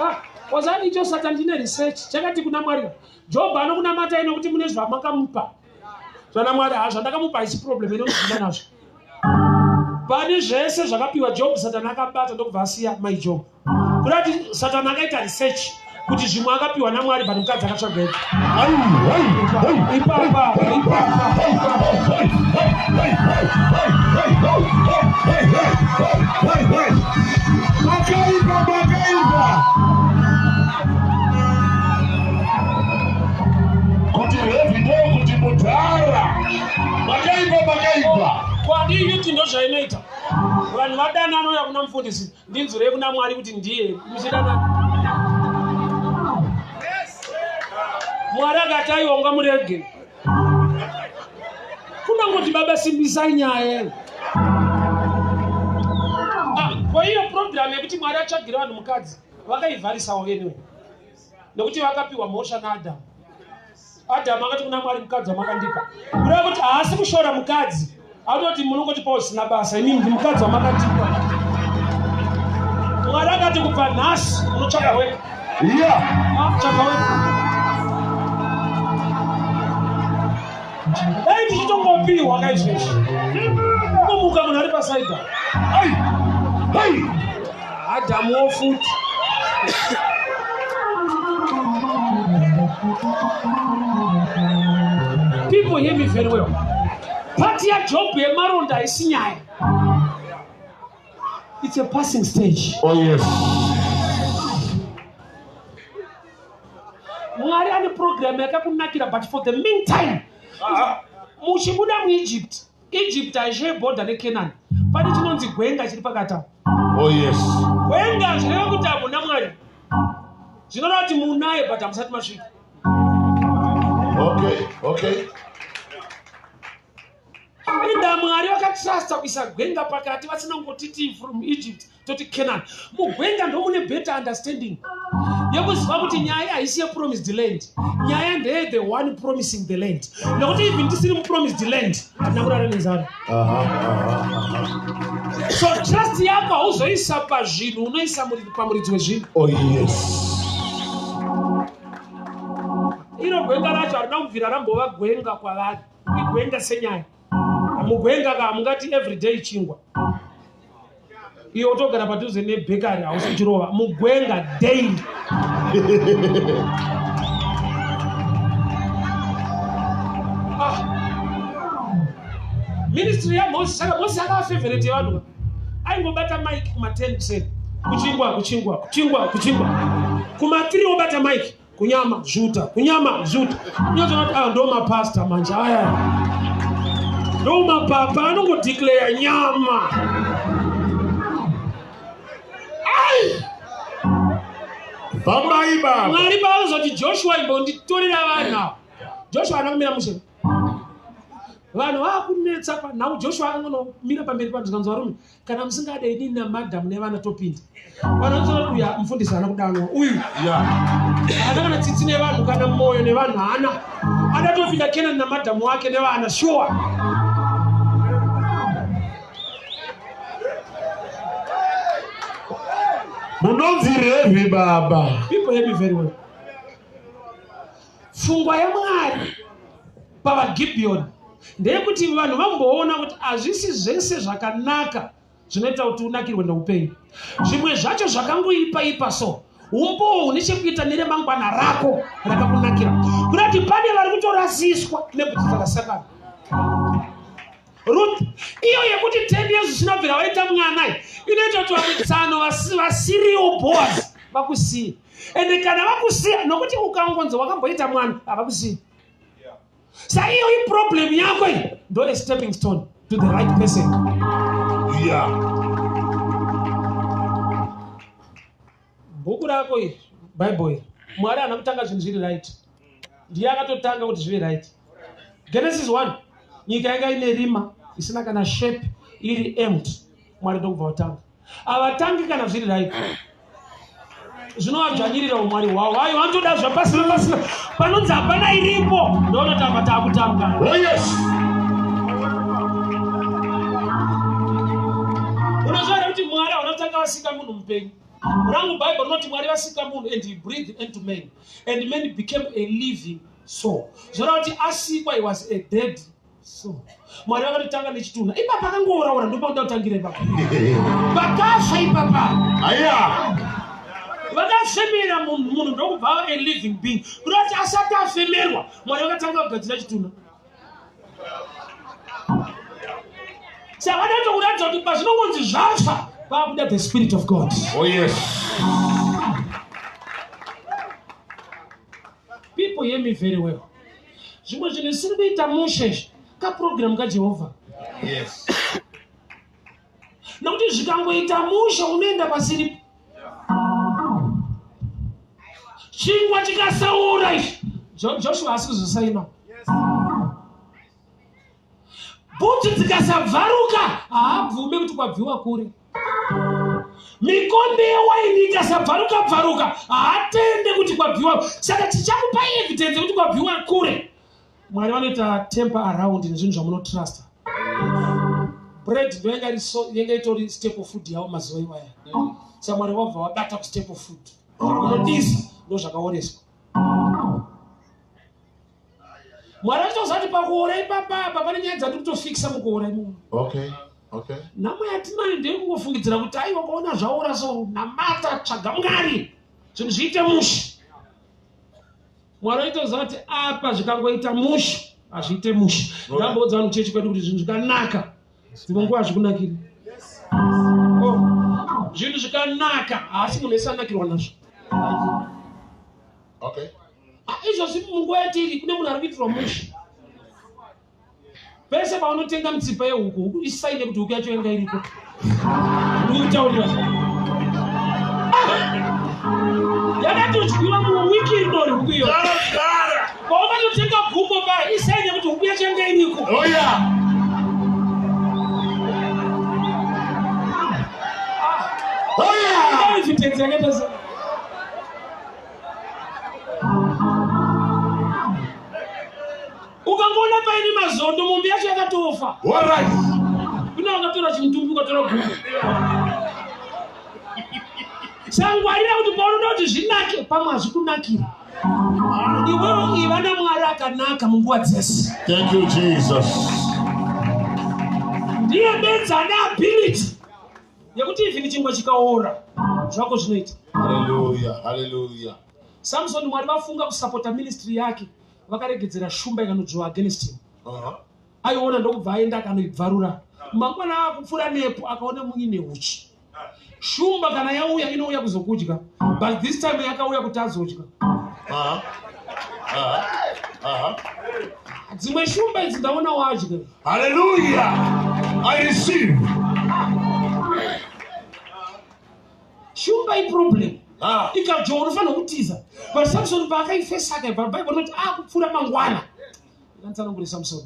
Ah, wazani icho Satan chine research chakati kuna Mwari. Job anokunamatai nokuti mune zvamakamupa. Zvana Mwari ha zvandakamupa haisi problem inonozvida nazvo. Pane zvese zvakapiwa Job Satan akabata ndokubva asiya mai Job. Kuda kuti Satan akaita research kuti zvimwe akapiwa naMwari but mukadzi akatsvaga ega. Ipapa, ipapa, ipapa. Makaipa, makaipa. Kuti heavy ndo kuti mudhara. Makaipa, makaipa. Kwadi yuti ndozvainoita. Vanhu vadanana uya kuna mufundisi ndinzwirei kuna Mwari kuti ndiye muchidanana. Mwari akati aiwa ungamurege. Kunangoti baba simbisai nyaya. Ah, ko iyo program yekuti Mwari atsvagire vanhu mukadzi vakaivharisawo anyway. Nekuti vakapiwa mhosva naAdhamu. Adhamu akati kuna Mwari mukadzi wamakandipa. Kureva kuti haasi kushora mukadzi. Atoti munongotipawo zvisina basa imi ndi mukadzi wamakandipa. Mwari akati kubva nhasi unotsvaga wega. Yeah. Ah, tsvaga wega. Dai tichitongopiwa kaizvezvi. Unomuka munhu ari pasaidha. Hey. Hey. Adhamu wo futi. People hear me very well. Pati yaJob yemaronda haisi nyaya. It's a passing stage. Oh yes. Mwari ane program yakakunakira but for the meantime muchibuda muEgypt, Egypt haisheye border neCanaan. Pane chinonzi gwenga chiri pakati apo. Oh yes. Gwenga zvireva kuti hamuna Mwari. Zvinoreva kuti munaye but hamusati masvika. Okay, okay. Inda Mwari vakatrusta kuisa gwenga pakati vasina kungotiti from Egypt toti Canaan. Mugwenga ndomune better understanding yekuziva kuti nyaya haisi yepromised land. Nyaya ndeye the one promising the land. Nekuti even tisiri mupromised land hatina kurara nenzara. So trust yako hauzoisa pazvinhu, unoisa pamuridzi wezvinhu. Oh yes. Iro gwenga racho harina kubvira rambova gwenga kwavari. Igwenga senyaya. Mugwenga ka mungati everyday chingwa. Iwe utogara padhuze nebhekari hausi kuchirova. Mugwenga daily. Ah. Ministry yaMoses, saka Moses akava favorite yevanhu. Aingobata mic kuma 10%. Kuchingwa, kuchingwa, kuchingwa, kuchingwa. Kuma 3 obata mic. Kunyama zvuta, kunyama zvuta. Unozoona kuti aya ndo mapastor manje aya. Ndo mapapa anongodeclare nyama. Ai! Fambai baba. Mwari pavanozoti Joshua imbonditorera vanhu ava. Joshua haana kumira mushe. Vanhu vakunetsa panhau. Joshua akangonomira pamberi panhu zvikanzi, varume, kana musingade inini namadhamu nevana topinda. Vanhu vanotaura kuti uyu mufundisi haana kudanwa uyu. Haana kana tsitsi nevanhu kana moyo nevanhu haana. Ada topinda Kenani namadhamu wake nevana sure. Munonzi Revhi baba. People hear me very well. Pfungwa yaMwari pavaGibhiyoni ndeyekuti vanhu vamboona kuti hazvisi zvese zvakanaka zvinoita kuti unakirwe neupenyu. Zvimwe zvacho zvakangoipa ipa so umbowo hune chekuita neremangwana rako rakakunakira. Kurati pane vari kutorasiswa nebhutsu dzakasakana. Ruth iyo yekuti 10 years zvisina kubvira vaita mwana iyi inoita kuti vamwe tsano vasiriwo Boaz vakusiye. Ende kana vakusiya, nokuti ukangonzi wakamboita mwana havakusiyi. Sa iyo iproblem yako iyi ndo a stepping stone to the right person. Bhuku rako iri, Bible iri, Mwari haana kutanga zvinhu zviri right, ndiye akatotanga kuti zvive right. Genesis 1, nyika yanga ine rima isina kana shape, iri empty. Mwari ndokubva watanga. Havatangi kana zviri right, zvinovadzvanyirira umwari hwavo. Ayo vanotoda zvapasina pasina, panonzi hapana iripo ndonotamba taakutanga. Oh yes. Unoziva here kuti Mwari hauna kutanga vasika munhu mupenyu? Rangu Bible rinoti Mwari vasika munhu and he breathed into man and man became a living soul. Zvoreva kuti asikwa he was a dead soul. Mwari vakatotanga nechitunha ipapa, akangouraura ndopauda kutangira ipapa vakafa ipapa. Aya. Vakafemera munhu, munhu ndokubva ava a living being. Kuda kuti asati afemerwa, Mwari vakatanga kugadzira chitunha. Saka vanotokuratidza kuti pazvinongonzi zvafa pakuda the spirit of God. Oh yes. People hear me very well. Zvimwe zvinhu zvisiri kuita mushe izvi kaprogramu kaJehovha. Nokuti zvikangoita mushe unoenda pasiripo. Chingwa chikasaura izvi, Joshua asi kuzosaina. Bhutsu dzikasabvaruka haabvume kuti kwabviwa kure. Mikombe yewaini ikasabvaruka bvaruka haatende kuti kwabviwa. Saka tichakupa evidence yekuti kwabviwa kure. Mwari vanoita temper around nezvinhu zvamunotrusta. Bread ndo yanga itori staple food yavo mazuva iwaya. Saka Mwari vabva vabata kustaple food. Unodisa ndo zvakaoreswa. Mwari achitoziva kuti pakuora ipapa apa pane nyaya dzati kutofikisa mukuora imomo. Okay. Okay. Nhamo yatinayo ndeyekungofungidzira kuti aiwa ukaona zvaora so namata, tsvaga Mwari zvinhu zviite mushe. Mwari aitoziva kuti apa zvikangoita mushe hazviite mushe. Ndamboudza vanhu chechi kwedu kuti zvinhu zvikanaka dzimwe nguva hazvikunakiri. Oh, zvinhu zvikanaka haasi munhu wese anakirwa nazvo. Okay. Izvozvi munguva yatiri kune munhu ari kuitirwa mushe. Pese paunotenga mitsipa yehuku, huku isaine kuti huku yacho yanga iriko. Ndikutaurira yakatodyiwa muwiki rinori huku iyo. Paukatotenga gumbo paya isaine kuti huku yacho yanga iriko. Oh yeah. Oh yeah. Evidence yakaita se ukangoona paine mazondo, mombe yacho yakatofa. All right. Kune vakatora chimutumbi, ukatora gumbo. Sangwarira kuti paunoda kuti zvinake pamwe hazvikunakira. Iwewe iva naMwari akanaka munguva dzese. Thank you, Jesus. Ndiye bedzi ane ability yekuti even chingwa chikaora zvako zvinoita. Hallelujah. Hallelujah. Samson, Mwari vafunga kusapota ministry yake, vakaregedzera shumba ikanodzvova against him. Aiona ndokubva aenda akanoibvarura. Mangwana akupfuura nepo akaona muine uchi. Shumba kana yauya inouya kuzokudya, but this time yakauya kuti azodya. Dzimwe shumba idzi ndaona wadya. Hallelujah. I receive. Shumba iproblem. Ah. Ikadyowa unofanira kutiza, but Samson paakaifesa akaibva, Bible rinoti akupfuura mangwana ikanditsanangure Samson.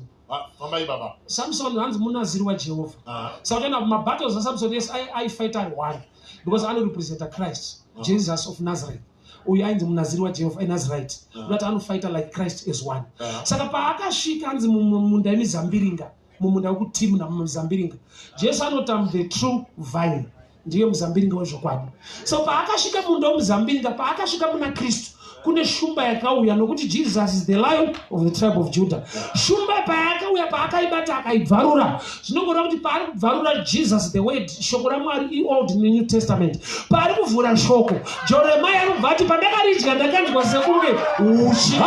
Fambai baba. Samson hanzi munaziri waJehovha. Saka uchaona mabattles aSamson yes aifight ari one because anorepresenta Christ, Jesus of Nazareth. Uyu ainzi munaziri waJehovha, aNazarite. Unoti anofighta like Christ as one. Saka paakasvika hanzi mumunda yemizambiringa, mumunda wekuTimna mumuzambiringa, Jesu anoti I'm the true vine. Ndiye muzambiringa wezvokwadi. So paakasvika munda wemuzambiringa, paakasvika muna Kristu, kune shumba yakauya, nokuti Jesus is the Lion of the tribe of Judah. Shumba payakauya, paakaibata akaibvarura, zvinongoreva kuti paari kubvarura Jesus the word, shoko raMwari iOld neNew Testament, paari kuvhura shoko, Jeremiah anobva ati pandakaridya ndakanzwa sekunge uchi.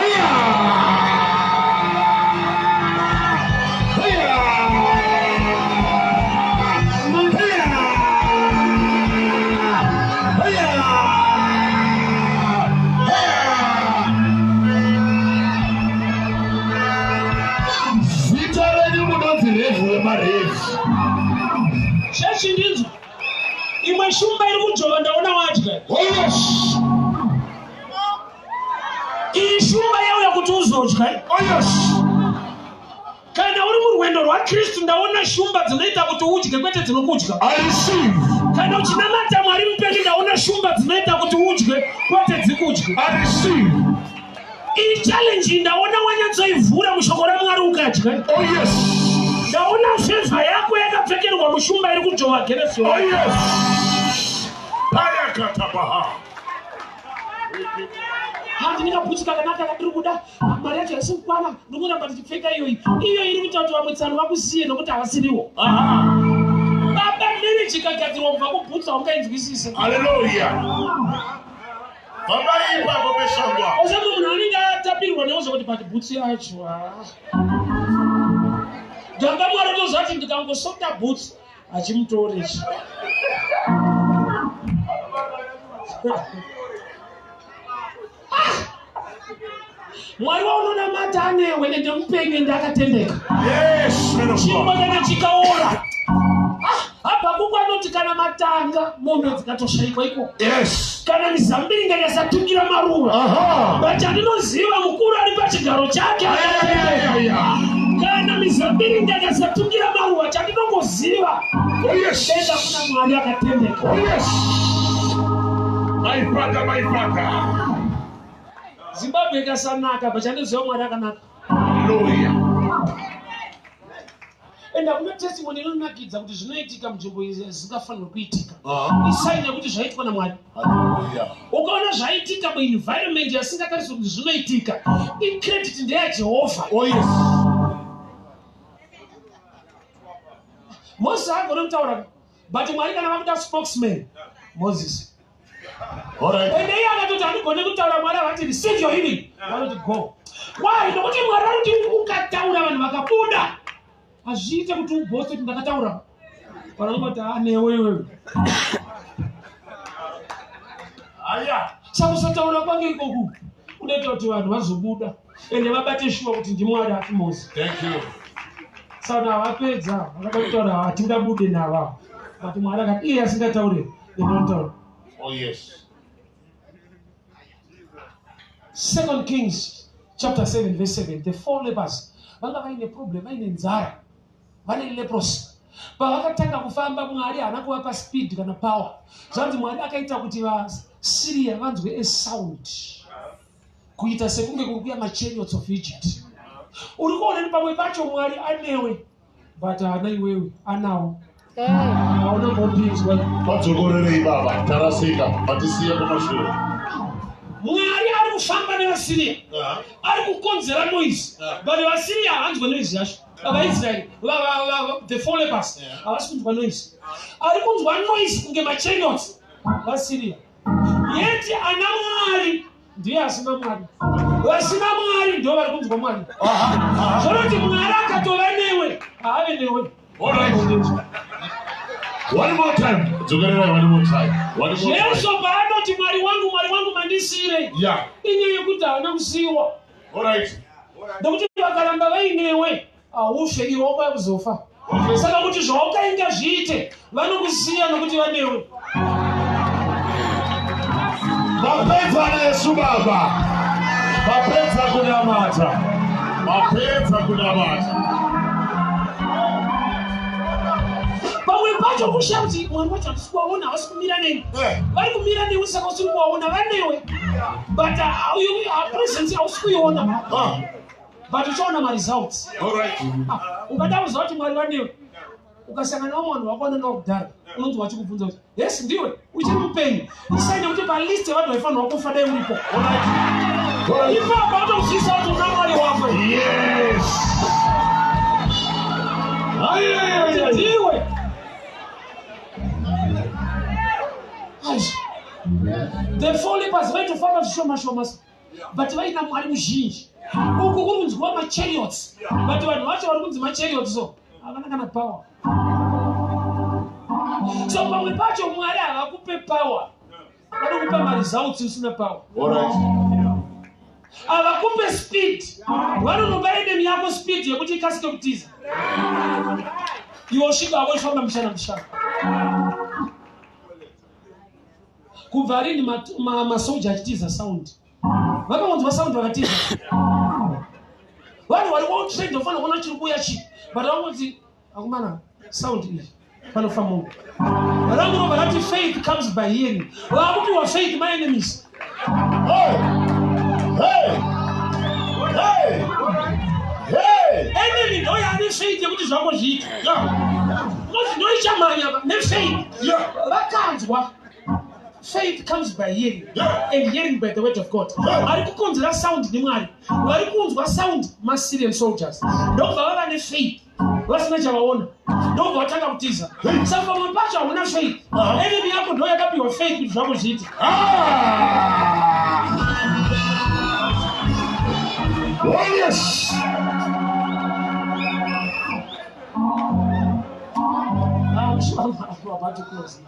Zita renyu munonzi Revhu wemaRevhu. Chechi ndinzwa imwe shumba iri kudzvova, ndaona wadya. Oh yes. Iyi shumba yauya kuti uzodya. Oh yes. Kana uri murwendo rwaKristu, ndaona shumba dzinoita kuti udye, kwete dzinokudya. I receive. Kana uchinamata Mwari mupenyu, ndaona shumba dzinoita kuti udye, kwete dzikudye. I receive. Iyi challenge ndaona wanyatsoivhura mushoko raMwari ukadya. Oh yes. Ndaona favour yako yakapfekerwa mushumba iri kudzvova geresi. Oh yes. Payakatabaha. Handi ndikabhutsu kakanaka katiri kuda, mari yacho haisi kukwana, ndikuramba ndichipfeka iyoyi. Iyo iri kuita kuti vamwe tsano vakusiye nokuti havasiriwo. Baba, marriage ikagadzirwa kubva kubhutsu, haungainzwisise. Hallelujah. Fambai ipapo peshangwa. Osati munhu anenge atapirwa neuza kuti but bhutsu yacho, ah. Gamba Mwari otoziva kuti ndikangosota bhutsu hachimutorechi. Mwari waunonamata anewe ende mupenyu ende akatendeka. Yes, man of Chingwa God. kana chikaora, Habhakuku anoti kana matanga mombe dzikatoshayikwa ikoko, kana mizambiringa ikasatungira maruva, but andinoziva mukuru ari pachigaro chake akatendeka. Kana mizambiringa ikasatungira maruva, chandinongoziva, Oh yes. enda kuna Mwari akatendeka. Oh yes. My father, my father. Zimbabwe ikasanaka, but chandinoziva, Mwari akanaka. Hallelujah. Ende hakuna testimony inonakidza kuti zvinoitika munzvimbo izi zvisingafanirwi kuitika. Isign yekuti zvaitwa naMwari. Hallelujah. Ukaona zvaitika muenvironment yasingatariswi kuti zvinoitika, icredit ndeyaJehovha. Oh yes. Moses haagone kutaura, but Mwari kana vakuda spokesman, Moses. All right. Ende iye akatoti handigone kutaura, Mwari avati receive your healing, vanoti go. Why? Nokuti Mwari arikuti ukataura vanhu vakabuda. Hazviite kuti uboaste kuti ndakataura, vanongoti anewe iwewe. Aya. Saka kusataura kwange ikoku kunoita kuti vanhu vazobuda ende vabate shuwa kuti ndiMwari ati Moses. Thank you. Saka havapedza vakada kutaura, hatingabude nava, but Mwari akati iye asingataure inotaura. Oh yes. Second Kings chapter 7 verse 7, the four lepers vanga vaine problem, vaine nzara, vane leprosy. Pavakatanga kufamba, Mwari haana kuvapa speed kana power. Zvanzi Mwari akaita kuti vaSyria vanzwe a sound kuita sekunge kuri kuya machariots of Egypt. Uri kuona ni pamwe pacho Mwari anewe, but haana iwewe, anawo, hauna mbopinzwa. Padzokorerei baba, tarasika, patisiya kumashure. Mwari ari kufamba nevaSyria, ari kukonzera noise, but vaSyria havanzwa noise yacho. VaIsraeri, the four lepers, havasi kunzwa noise. Ari kunzwa noise kunge machariots vaSyria, yeti ana Mwari ndiye asina Mwari. Vasina Mwari ndo vari kunzwa Mwari. Zvanoti Mwari akatova newe, haave newe. All right. One more time. Dzokererai one more time. One more Jesu time. paanoti Mwari wangu, Mwari wangu, mandisiyirei, inyaya yekuti haana kusiyiwa. All right. Nokuti vakaramba vainewe haufe, iwe wakauya kuzofa. Saka kuti zvaukainga zviite, vanokusiya nokuti vanewe. Mapedza nesu baba. Mapedza kunamata. Mapedza kunamata. Pamwe pacho kushaya kuti Mwari wacho handisi kuvaona, havasi kumira neni. Vari kumira newe saka usiri kuvaona, vanewe. But presence hausi kuiona. But uchaona maresults. Ukada kuziva kuti Mwari vanewe, ukasangana nevamwe vanhu vakaona navo kudhara, unonzwa vachikubvunza kuti yes ndiwe uchiri mupenyu. Isaine kuti palist yevanhu vaifanirwa kufa dai uripo. Ipapo utozivisa kuti una Mwari wako. Yes. Ndiwe. The four lepers vaitofamba zvishoma shoma, but vaina Mwari muzhinji. Uku kuri kunzwiwa machariots, but vanhu vacho vari kunzi machariots so havana kana power. So pamwe pacho Mwari havakupe power, vanokupa maresults usina power. Havakupe speed, vanonopa enemy yako speed yekuti ikasike kutiza, iwe usvika wako ifamba mishana mishana. Kubva rini masoja achitiza sound? Vakangonzwa sound vakatiza. Vanhu vari well trained, vafanira kuona chiri kuuya chii, but vangoti akumana sound iyi panofa munhu. Rangu vakati faith comes by hearing. Vakupiwa faith my enemies. Hey! Hey! Hey! Hey! Enemy ndo yaane faith yekuti zvako zviite. Because ndo ichamhanya nefaith. Vakanzwa. Faith comes by hearing, and hearing by the word of God. Vari kukonzera sound neMwari. Vari kunzwa sound maSyrian soldiers. Ndokubva vava nefaith. Vasina chavaona. Ndokubva vatanga kutiza. Saka pamwe pacho hauna faith. Enemy yako ndo yakapiwa faith kuti zvako zviite. Oh yes. I'm sure I'm about to close.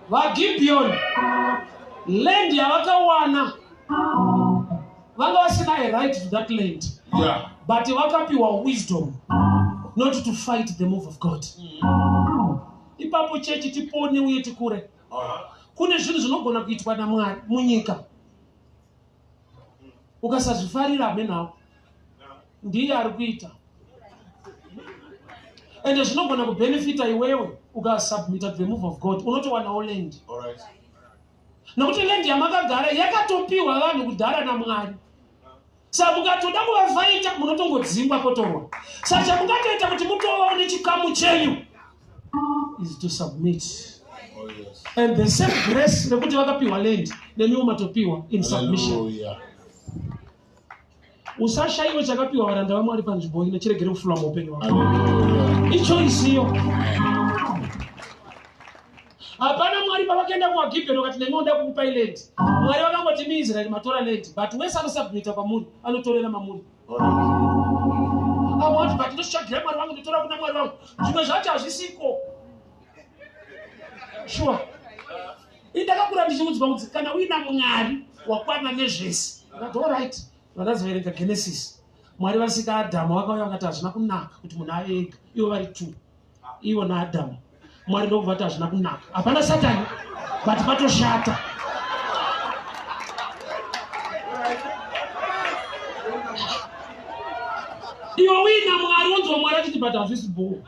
VaGibeon land yavakawana, vanga vasina a right to that land, but vakapiwa wisdom not to fight the move of God. Ipapo chechi tipone uye tikure. Kune zvinhu zvinogona kuitwa naMwari munyika, ukasazvifarira hamenawo, ndiye ari kuita, ende zvinogona kubhenefita iwewe. Ukasubmita to the move of God, unotowanawo land, nokuti land yamakagara yakatopiwa vanhu kudhara naMwari. Saka mukatoda kuvafaita, munotongodzingwa kotorwa. Saka chamungatoita kuti mutovawo nechikamu chenyu is to submit. Oh yes. And the same grace nekuti vakapiwa land, nemiwo matopiwa in submission. Hallelujah. Usashayiwe chakapiwa varanda vaMwari panzvimbo ino chiregere kufula muupenyu wako. Hallelujah. Ichoisiyo hapana. Mwari pavakaenda kuvaGibheni vakati, "Nemi oda kukupai land." Mwari vakangoti, "Miisraeri matora land, but wese anosubmita kwamuri anotorera mamuri." Amwati, "But ndositsvagira Mwari vangu, ndotora kuna Mwari vangu." Zvimwe zvacho hazvisiko sure. Indakakura ndichiudzwa kunzi kana uina Mwari wakwana nezvese. Ndakati alright. Vakazoverenga Genesis, Mwari vasika Adhamu, vakauya vakati hazvina kunaka kuti munhu ave ega, ivo vari two, ivo naAdhamu. Mwari ndokubva kuti hazvina kunaka. Hapana Satani, but patoshata. Iwe uina Mwari, wonzwa Mwari achiti, "But hazvisi bhoo."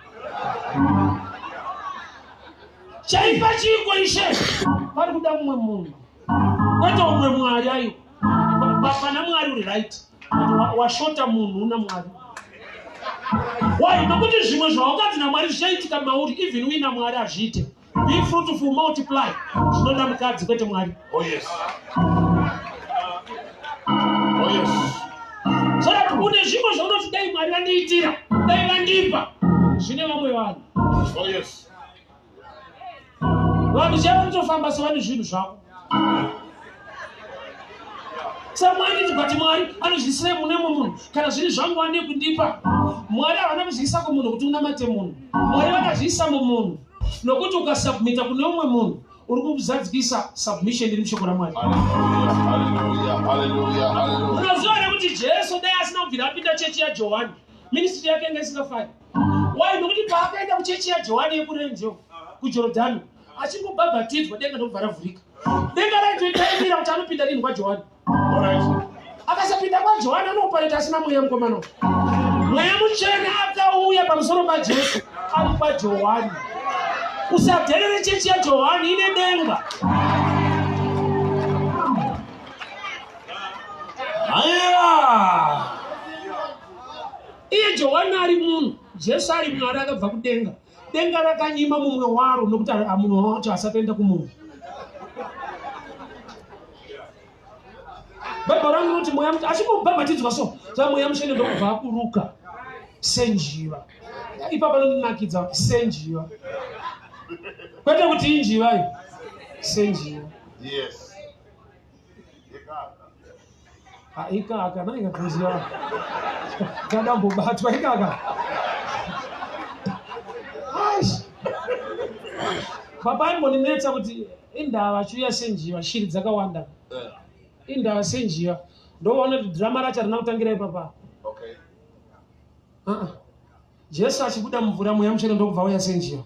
Chaipa chiko ishe? Pari kuda mumwe munhu, kwete umwe Mwari. Aiwa, pana Mwari uri right, but washota munhu una Mwari. Why? Nokuti zvimwe zvaunganzi naMwari zvichaitika mauri even uina Mwari hazviite. Be fruitful, multiply, zvinoda mukadzi, kwete Mwari. Oh yes. Oh yes. So that une zvimwe zvaunoti dai Mwari vandiitira, dai vandipa, zvine vamwe vanhu. Oh yes. Vanhu chaivo vanotofamba sevane zvinhu zvavo samwari. But Mwari anozviisirei mune munhu kana zviri zvangu ane kundipa? Mwari havana kuzviisa kumunhu kuti unamate munhu. Mwari vakazviisa mumunhu nokuti ukasubmita kune umwe munhu, uri kuzadzikisa submission iri mushoko raMwari. Hallelujah. Hallelujah. Hallelujah. Hallelujah. Unoziva here kuti Jesu dai asina kubvira apinda chechi yaJohani, ministry yake inga isingafani? Why? Nokuti paakaenda kuchechi yaJohani yekurenje kuJorodhani, achingobhabhatidzwa, denga ndokubva ravhurika. Denga raitoitaimira kuti anopinda rini kwaJohani. All right. Akasapinda kwaJohani. Johani anoopareta asina mweya mukomana. Mweya mutsvene akauya pamusoro paJesu ari paJohani. Usadherere chechi yaJohani ine denga. Haya! Iye Johani ari munhu, Jesu ari Mwari akabva kudenga. Denga rakanyima mumwe waro nokuti mumwe wacho asati aenda kumunhu. Bhaibheri rangu rinoti mweya mutsvene achingobhabhatidzwa so zva mweya mutsvene ndokubva aburuka senjiva. Ipa panondinakidza senjiva. Kwete kuti injiva iyo. Senjiva. Yes. Ah, ikaka nai kakuziva. Kadambobatwa ikaka. Aish. Baba aimbondinetsa kuti indava achiuya senjiva shiri dzakawanda. Indava senjiva. Ndoona kuti drama racho harina kutangira ipapa. Okay. Uh-uh. Jesu achibuda mumvura mweya mutsvene ndokubva auya senjiva.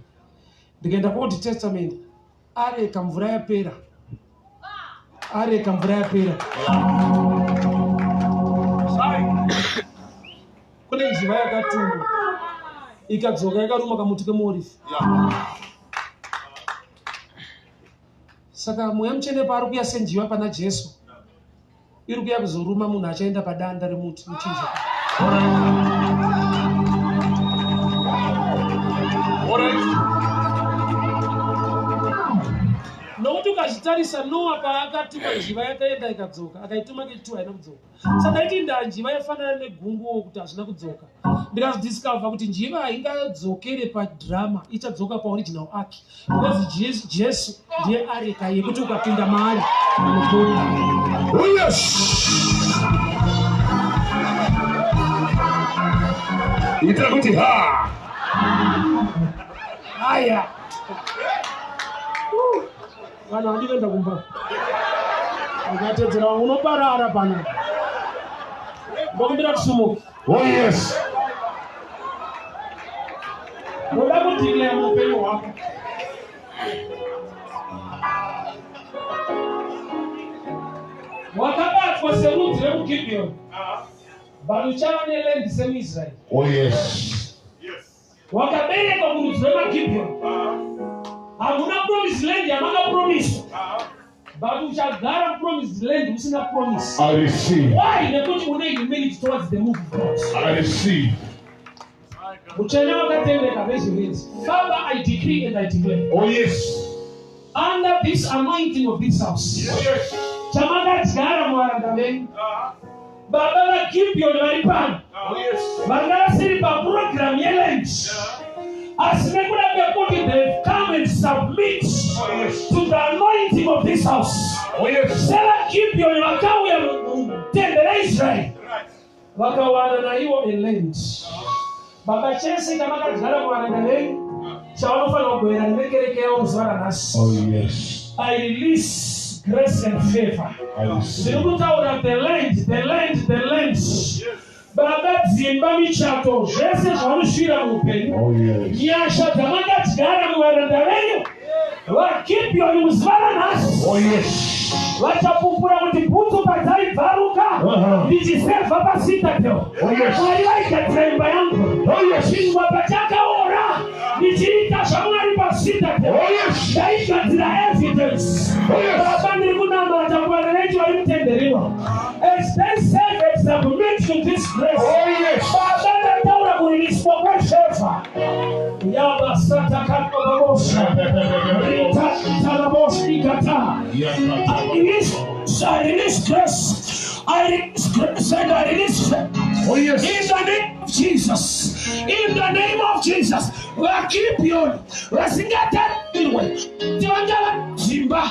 Ndikaenda kuOld Testament areka mvura yapera areka mvura yapera kune njiva yakatumwa ikadzoka yakaruma kamuti kemuorifi saka mweya mutsvene paari kuya senjiva pana jesu iri kuya kuzoruma munhu achaenda padanda remuti muchinjiko nokuti ukazvitarisa noa paakatuma njiva yakaenda ikadzoka akaituma kechitu haina kudzoka saka iti ndaa njiva yafanana negunguwo kuti hazvina kudzoka ndikazodiscover kuti njiva haingadzokere padrama ichadzoka paoriginal ark because Jesu ndiye areka yekuti ukapinda maari unopona. Oh yes. Ita kuti ha. Aya. Vanhu havadi kuenda kumba. Ukatedzera unoparara pano. Ndokumbira tisumuke. Oh yes. Ndoda kudeclare muupenyu hwako. Wakabatwa serudzi rekuGibhiyoni. But uchava neland semuIsraeri. Oh yes. Wakaberekwa kurudzi rwemaGibhiyoni. Hamuna promise land yamakapromiswa. But uchagara promised land usina promise. I receive. Why? Nekuti une humility towards the move of God. I receive. Mutsvene wakatendeka vezvirinzi. Father, I decree and I declare. Oh yes. Under this anointing of this house. Oh yes. Chamakadyara muvaranda venyu. Baba vaGibeon vari pano. Oh yes. Vanga vasiri paprogram yeland. Asi nekuda kwekuti they've come and submit Oh yes. to the anointing of this house. Oh yes. SevaGibeon vakauya mutende raIsraeri vakawana naiwo a land. Baba chese chamakadyara muvaranda venyu chavanofanira kugoverana nekereke yavo muzuva ranhasi. Oh yes. I release grace and favor. I receive. Ndiri kutaura the land, the land, the land. Baba dzimba michato zvese zvavanosvira muupenyu. Oh yes. Nyasha dzamakadyara muvaranda venyu vaGibhiyoni muzuva ranhasi Oh yes. vachapupura kuti bhutsu padzaibvaruka ndichisevha paCitadel. Oh yes. Mwari vaigadzira imba yangu. Oh yes. Chingwa pachakaora ndichiita zvaMwari paCitadel. Oh yes. Ndaigadzira evidence. Oh yes. Baba ndiri kunamata kuvanhu vechi vari mutende rino. As they serve and submit to this grace. Oh yes. Baba ndataura kuririswa kwefevha. Yabasatakanabosha. Ritatalaboshikata. I release grace. I release grace and I release favor. Oh yes. In the name of Jesus. In the name of Jesus. VaGibhiyoni vasingatarirwe kuti vangava dzimba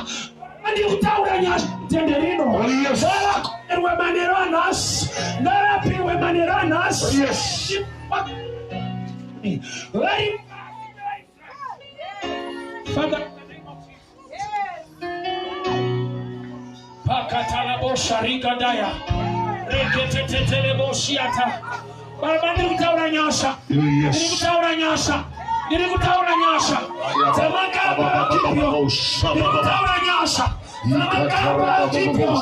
ndiri kutaura nyasha tende rino. Oh yes. Ngavakorerwe manero anhasi. Ngavapihwe manero anhasi. Yes. Vari Father, pakatalabosharikadaya reketeteteleboshiata baba ndiri kutaura nyasha Oh ndiri yes. kutaura nyasha ndiri kutaura nyasha dzamakapa vaGibhiyoni ndiri kutaura nyasha dzamakapa vaGibhiyoni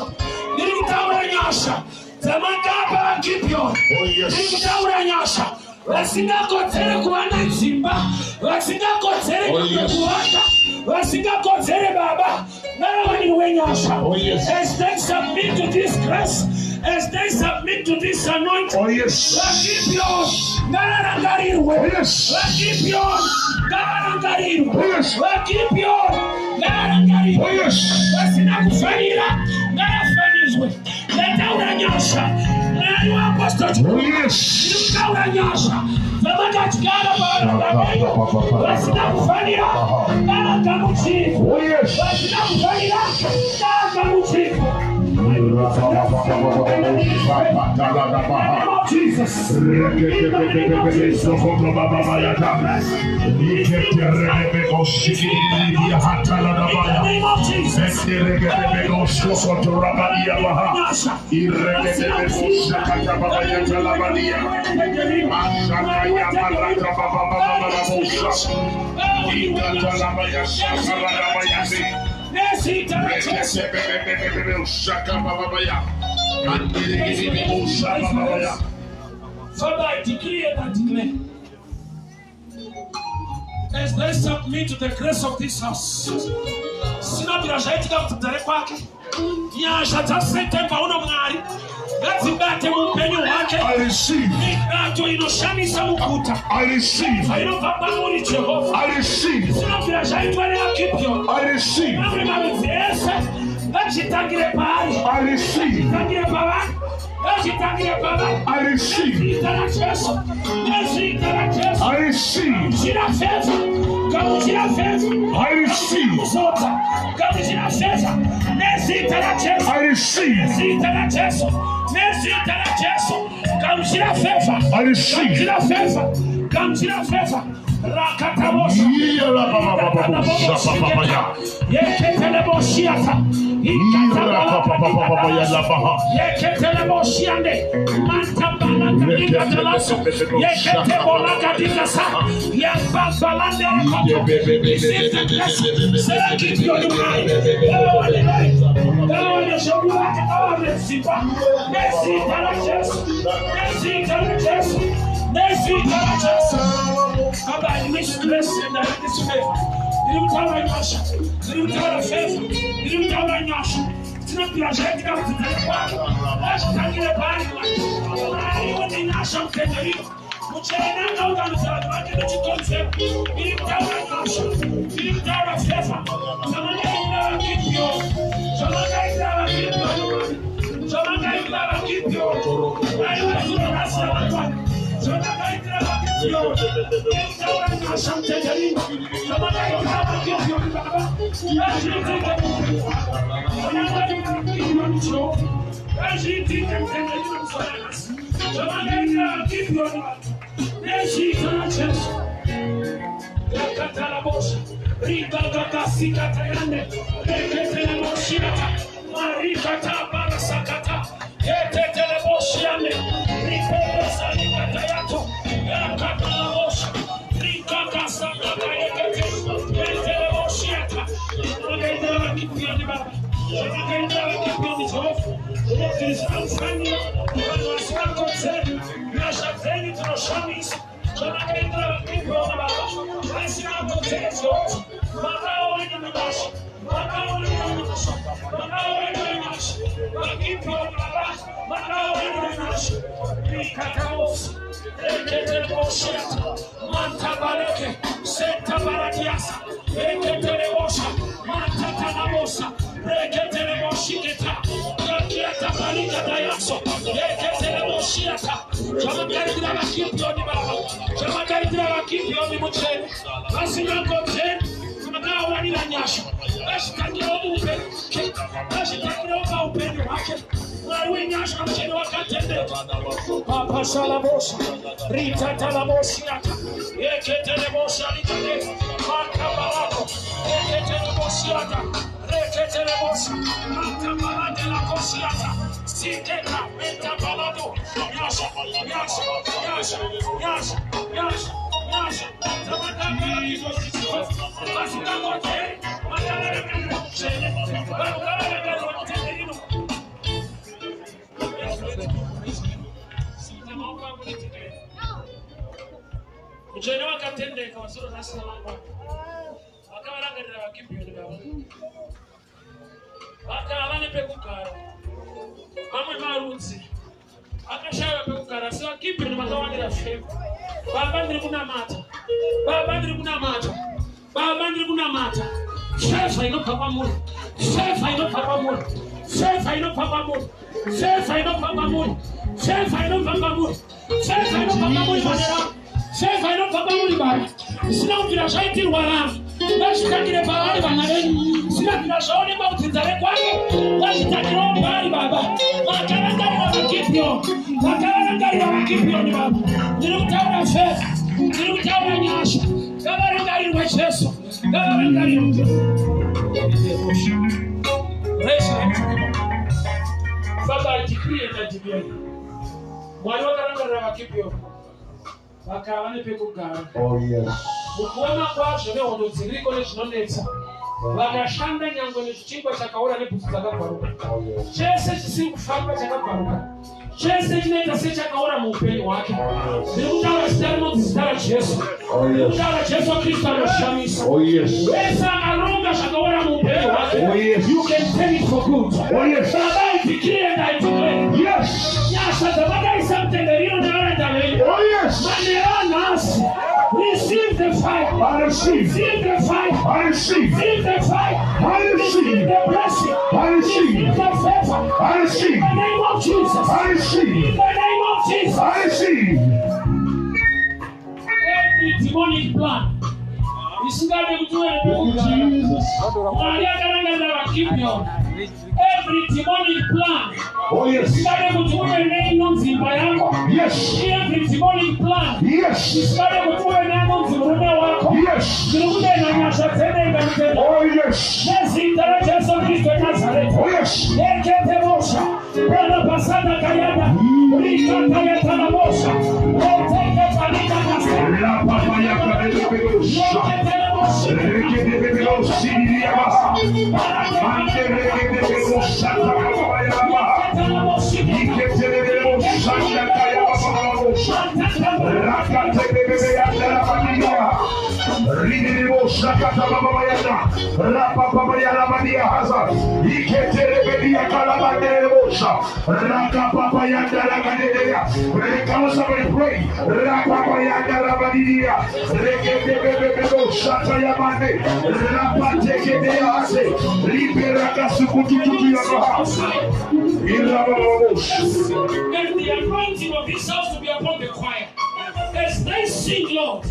ndiri kutaura nyasha dzamakapa VaGibeon. Oh, yes. Ndiri kutaura nyasha. Vasingakodzere kuva nedzimba, vasingakodzere Oh, yes. kuvaka, vasingakodzere baba, ngavawanirwe nyasha. Oh, yes. As they submit to this grace, as they submit to this anointing, Oh, yes. VaGibeon ngavarangarirwe. Oh, yes. VaGibeon ngavarangarirwe. Oh, yes. VaGibeon ngavarangarirwe. Oh, yes. Vasina kufanira ngavafanizwe. Ndataura nyasha. Mwari waApostle Oh, yes. ndinotaura nyasha dzamakadyara pavanhu venyu. Vasina kufanira ngavagamuchirwe. Oh, yes. Vasina kufanira ngavagamuchirwe. In the name of Jesus. In the name of Jesus. In the name of Jesus. Father, I decree and I declare. As they submit to the grace of this house, sinobvira zvaitika kudhare kwake, nyasha dzaSeptember uno Mwari ngadzibate muupenyu hwake. I receive. Mibato inoshamisa muguta I receive. inobva pamuri Jehovha. I receive. Sinobvira zvaitwa nevaGibeon. I receive. Mamwe marudzi ese ngazvitangire paari, I receive. tangire pavari, ngazvitangire pavari. I receive. Nezita raJesu, nezita raJesu. I receive. Gamuchira feva, gamuchira feva. I receive. Kuzodza, gamuchira feva. Nezita raJesu. I receive. Nezita raJesu, nezita raJesu. Gamuchira feva. I receive. Gamuchira feva, gamuchira feva. Rakatabosha. Yeketeleboshiata. Yeketeleboshiande. Mantabalakadikatalaso. Yeketeborakadikasa. Yambabalanderekoto. Receive the blessing. Serakipioni Mwari. Ngawawanirei. Ngawawane ngawane simba. Nezita raJesu. Nezita raJesu. Nezita raJesu. Baba, I release grace and I release favor. Ndiri kutaura nyasha. Ndiri kutaura favor. Ndiri kutaura nyasha. Tinobvira zvaitika kudzidzana kwako. Ngazvitangire paari Mwari. Mwari une nyasha mutenderiko. Muchena ngaunganidza vanhu vake nechikonzero. Ndiri kutaura nyasha. Ndiri kutaura favor. Zvamakaitira vaGibeon. Zvamakaitira vaGibeon Mwari. Zvamakaitira vaGibeon. Mwari wezuro nhasi namangwana. Zvamakaitira vaGibeon. Ndiri nyasha mutenderiko. Zvamakaitira vaGibeon Baba. Ngazviitike muupenyu hwako. Zvamakaitira vaGibeon Jehovha. Ngazviitike mutenderiko muzuva ranhasi. Zvamakaitira vaGibeon Baba. Nezita raJesu. Rakatarabosha. Rikakakasikatayande. Reketeleboshiata. Marikatabarasakata. Yeteteleboshiande. Ripepesalikatayato. Rakatarabosha. Rikakasakatayekete. Yeteleboshiata. Zvakaitira vaGibeoni Baba. Zvakaitira vaGibeoni Jehovha. Zvinobvisa vanhu vasingakodzeri. Nyasha dzenyu dzinoshamisa. Zvamakaitira vaGibeoni Baba. Vasingakodzeri Jehovha. Makaona nyasha. Makaona nyasha. Makaona nyasha. VaGibeoni Baba. Makaona nyasha. Rikatabosa. Reketeleboshiata. Mantabareke. Sentabaratiasa. Reketelebosha. Mantatanabosa. Reketeleboshiketa. Rakiatabalikatayaso. Reketeleboshiata. Zvamakaitira vaGibeoni Baba. Zvamakaitira vaGibeoni mutsvene. Vasingakodzeri. Makawanira nyasha. Ngazvitangirawo muupenyu hwake. Ngazvitangirawo paupenyu hwake. Mwari wenyasha mutsvene wakatendeka. Papashalabosha. Ritatalaboshiata. Yeketelebosha likade. Makabalako. Yeketeleboshiata. Reketelebosha. Matabalandelakoshiata. Siketa. Metabalado. Nyasha. Nyasha. Nyasha. Nyasha. Nyasha. Nyasha. Zvamakapera izvozvi Vasingakodzeri. Makaverengerwa mutsvene. Vanhu ngavaverengerwa mutende ino. Mutsvene wakatendeka wazuro nhasi namangwana. Vakavarangarira vaGibhiyoni baba. Vakava nepekugara. Mamwe marudzi akashaiwa pekugara asi vaGibhiyoni vakawanira favour. Baba ndiri kunamata. Baba ndiri kunamata. Baba ndiri kunamata. Favour inobva kwamuri. Favour inobva kwamuri. Favour inobva kwamuri. Favour inobva kwamuri. Favour inobva kwamuri. Favour inobva kwamuri manera. Favour inobva kwamuri baba. Zvisina kubvira zvaitirwa vanhu. Ngazvitangire pavari vana venyu. Zvisina kubvira zvaonekwa kudzinza rekwake. Ngazvitangirewo pavari baba. Makarangarira vaGibhiyoni. Makarangarira vaGibhiyoni baba. Ndiri kutaura favour. Ndiri kutaura nyasha. Ngavarangarirwe Jesu. Ngavarangarirwe. Raise your hand to the Father, I decree and I declare. Mwari wakarangarira vaGibhiyoni. Vakava nepekugara. Oh, yes. Mukuona kwazvo nehondo dziriko nezvinonetsa. Vakashanda nyangwe nechingwa chakaora nebhutsu dzakabvaruka. Oh, yes. Chese chisiri kufamba chakabvaruka. Chese chinoita sechakaora muupenyu hwake. Ndiri kutaura zita rinonzi zita raJesu. Oh, Ndiri yes. kutaura Jesu Kristu anoshamisa. Oh, yes. Wese akaronga zvakaora muupenyu hwake. Oh, yes. You can turn it for good. Oh, yes. Baba, I decree and I declare. Yes. Nyasha dzamakaisa mutende rino nevaranda venyu. Oh, yes. Manera anhasi. Receive the fire. I receive. Receive the fire. I receive. Receive the fire. I Receive receive. the blessing. I Receive receive. the favor. I In receive. the name of Jesus. I In receive. the name of Jesus. I receive. Every demonic plan. Isingade kuti uve nepekugara. Jesus. Mwari akarangarira vaGibhiyoni. Every demonic plan. Oh, yes. Isingade kuti uve neinonzi imba yako. Yes. Every demonic plan. Yes. Isingade kuti uve neinonzi murume wako. Yes. Ndiri kudenha nyasha dzedenga mutenda. Oh, yes. Nezita raJesu Kristu weNazareta. Oh, yes. Eketebosha, Brana Kayada, Rika Tayatana Bosha, Roteke Palika Kasa, La papaya kabebebebosha. Reketebosha, Rekebebebosiriyabaha. Mante rekebebebosha takababayabaha. Iketelebebosha takayabababaosha. Rakatebebebeyandarabadiya. Ridibosha katabababayanda. Rapapabayarabadia haza. Iketerebedia kalabanderebosha. Rakapapayandarakadeya. Come on, somebody pray. Rapapayandarabadiya. Rekebebebebosha tayamande. Rapatekedeyase. Liberakasukututuyabaha. Irabababosha. And the anointing of this house to be upon the choir. As they sing, Lord,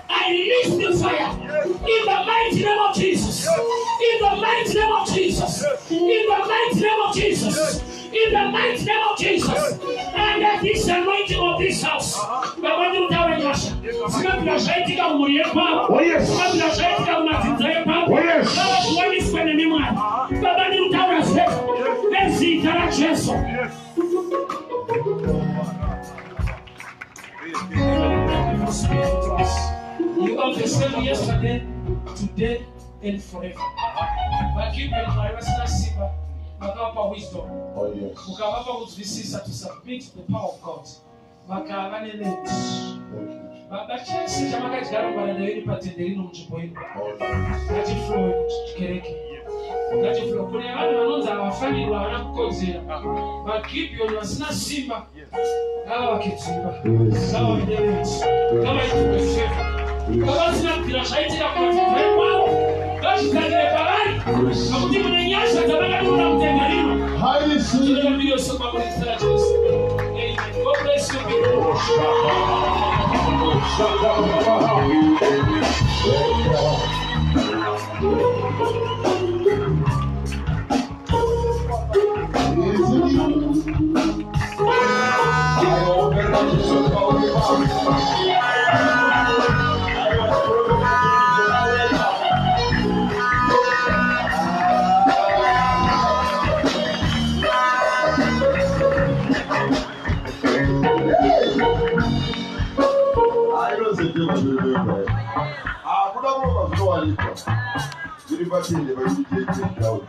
I release the fire in the mighty name of Jesus. In the mighty name of Jesus. In the mighty name of Jesus. In the mighty name of Jesus. And that this anointing of this house. Baba ndiri kutaura nyasha. Zvinobvira zvaitika mumhuri yekwavo. Oh, yes. Zvinobvira zvaitika mumadzinza ekwavo. Oh, yes. Baba zviwaniswe nemi Mwari. Baba ndiri kutaura favour nezita raJesu. You are the same yesterday, today, and forever. VaGibhiyoni Mwari vasina simba vakavapa wisdom, Oh, yes. mukavapa kunzwisisa to submit to the power of God. Vakava neland. Thank you. Baba chese chamakadyara muvaranda venyu patende rino munzvimbo ino. Oh, yes. Ngatiflowe kukereke. Ngatiflowe kune vanhu vanonzi havafanirwi havana kukodzera. VaGibhiyoni vasina simba ngavavake dzimba. Yes. Ngavave neland. Ngavaitirwe favour. Ngavasina kubvira zvaitika kumadzinza ekwavo. Ngazvitangire pavari. Yes. Nokuti mune nyasha dzamakadurura mutende rino. I receive. Tinoda mbiri yose kwamuri muzita raJesu. Amen. God bless you people. Hakuna kuromba zvinowanikwa zviri patende paUTH ground.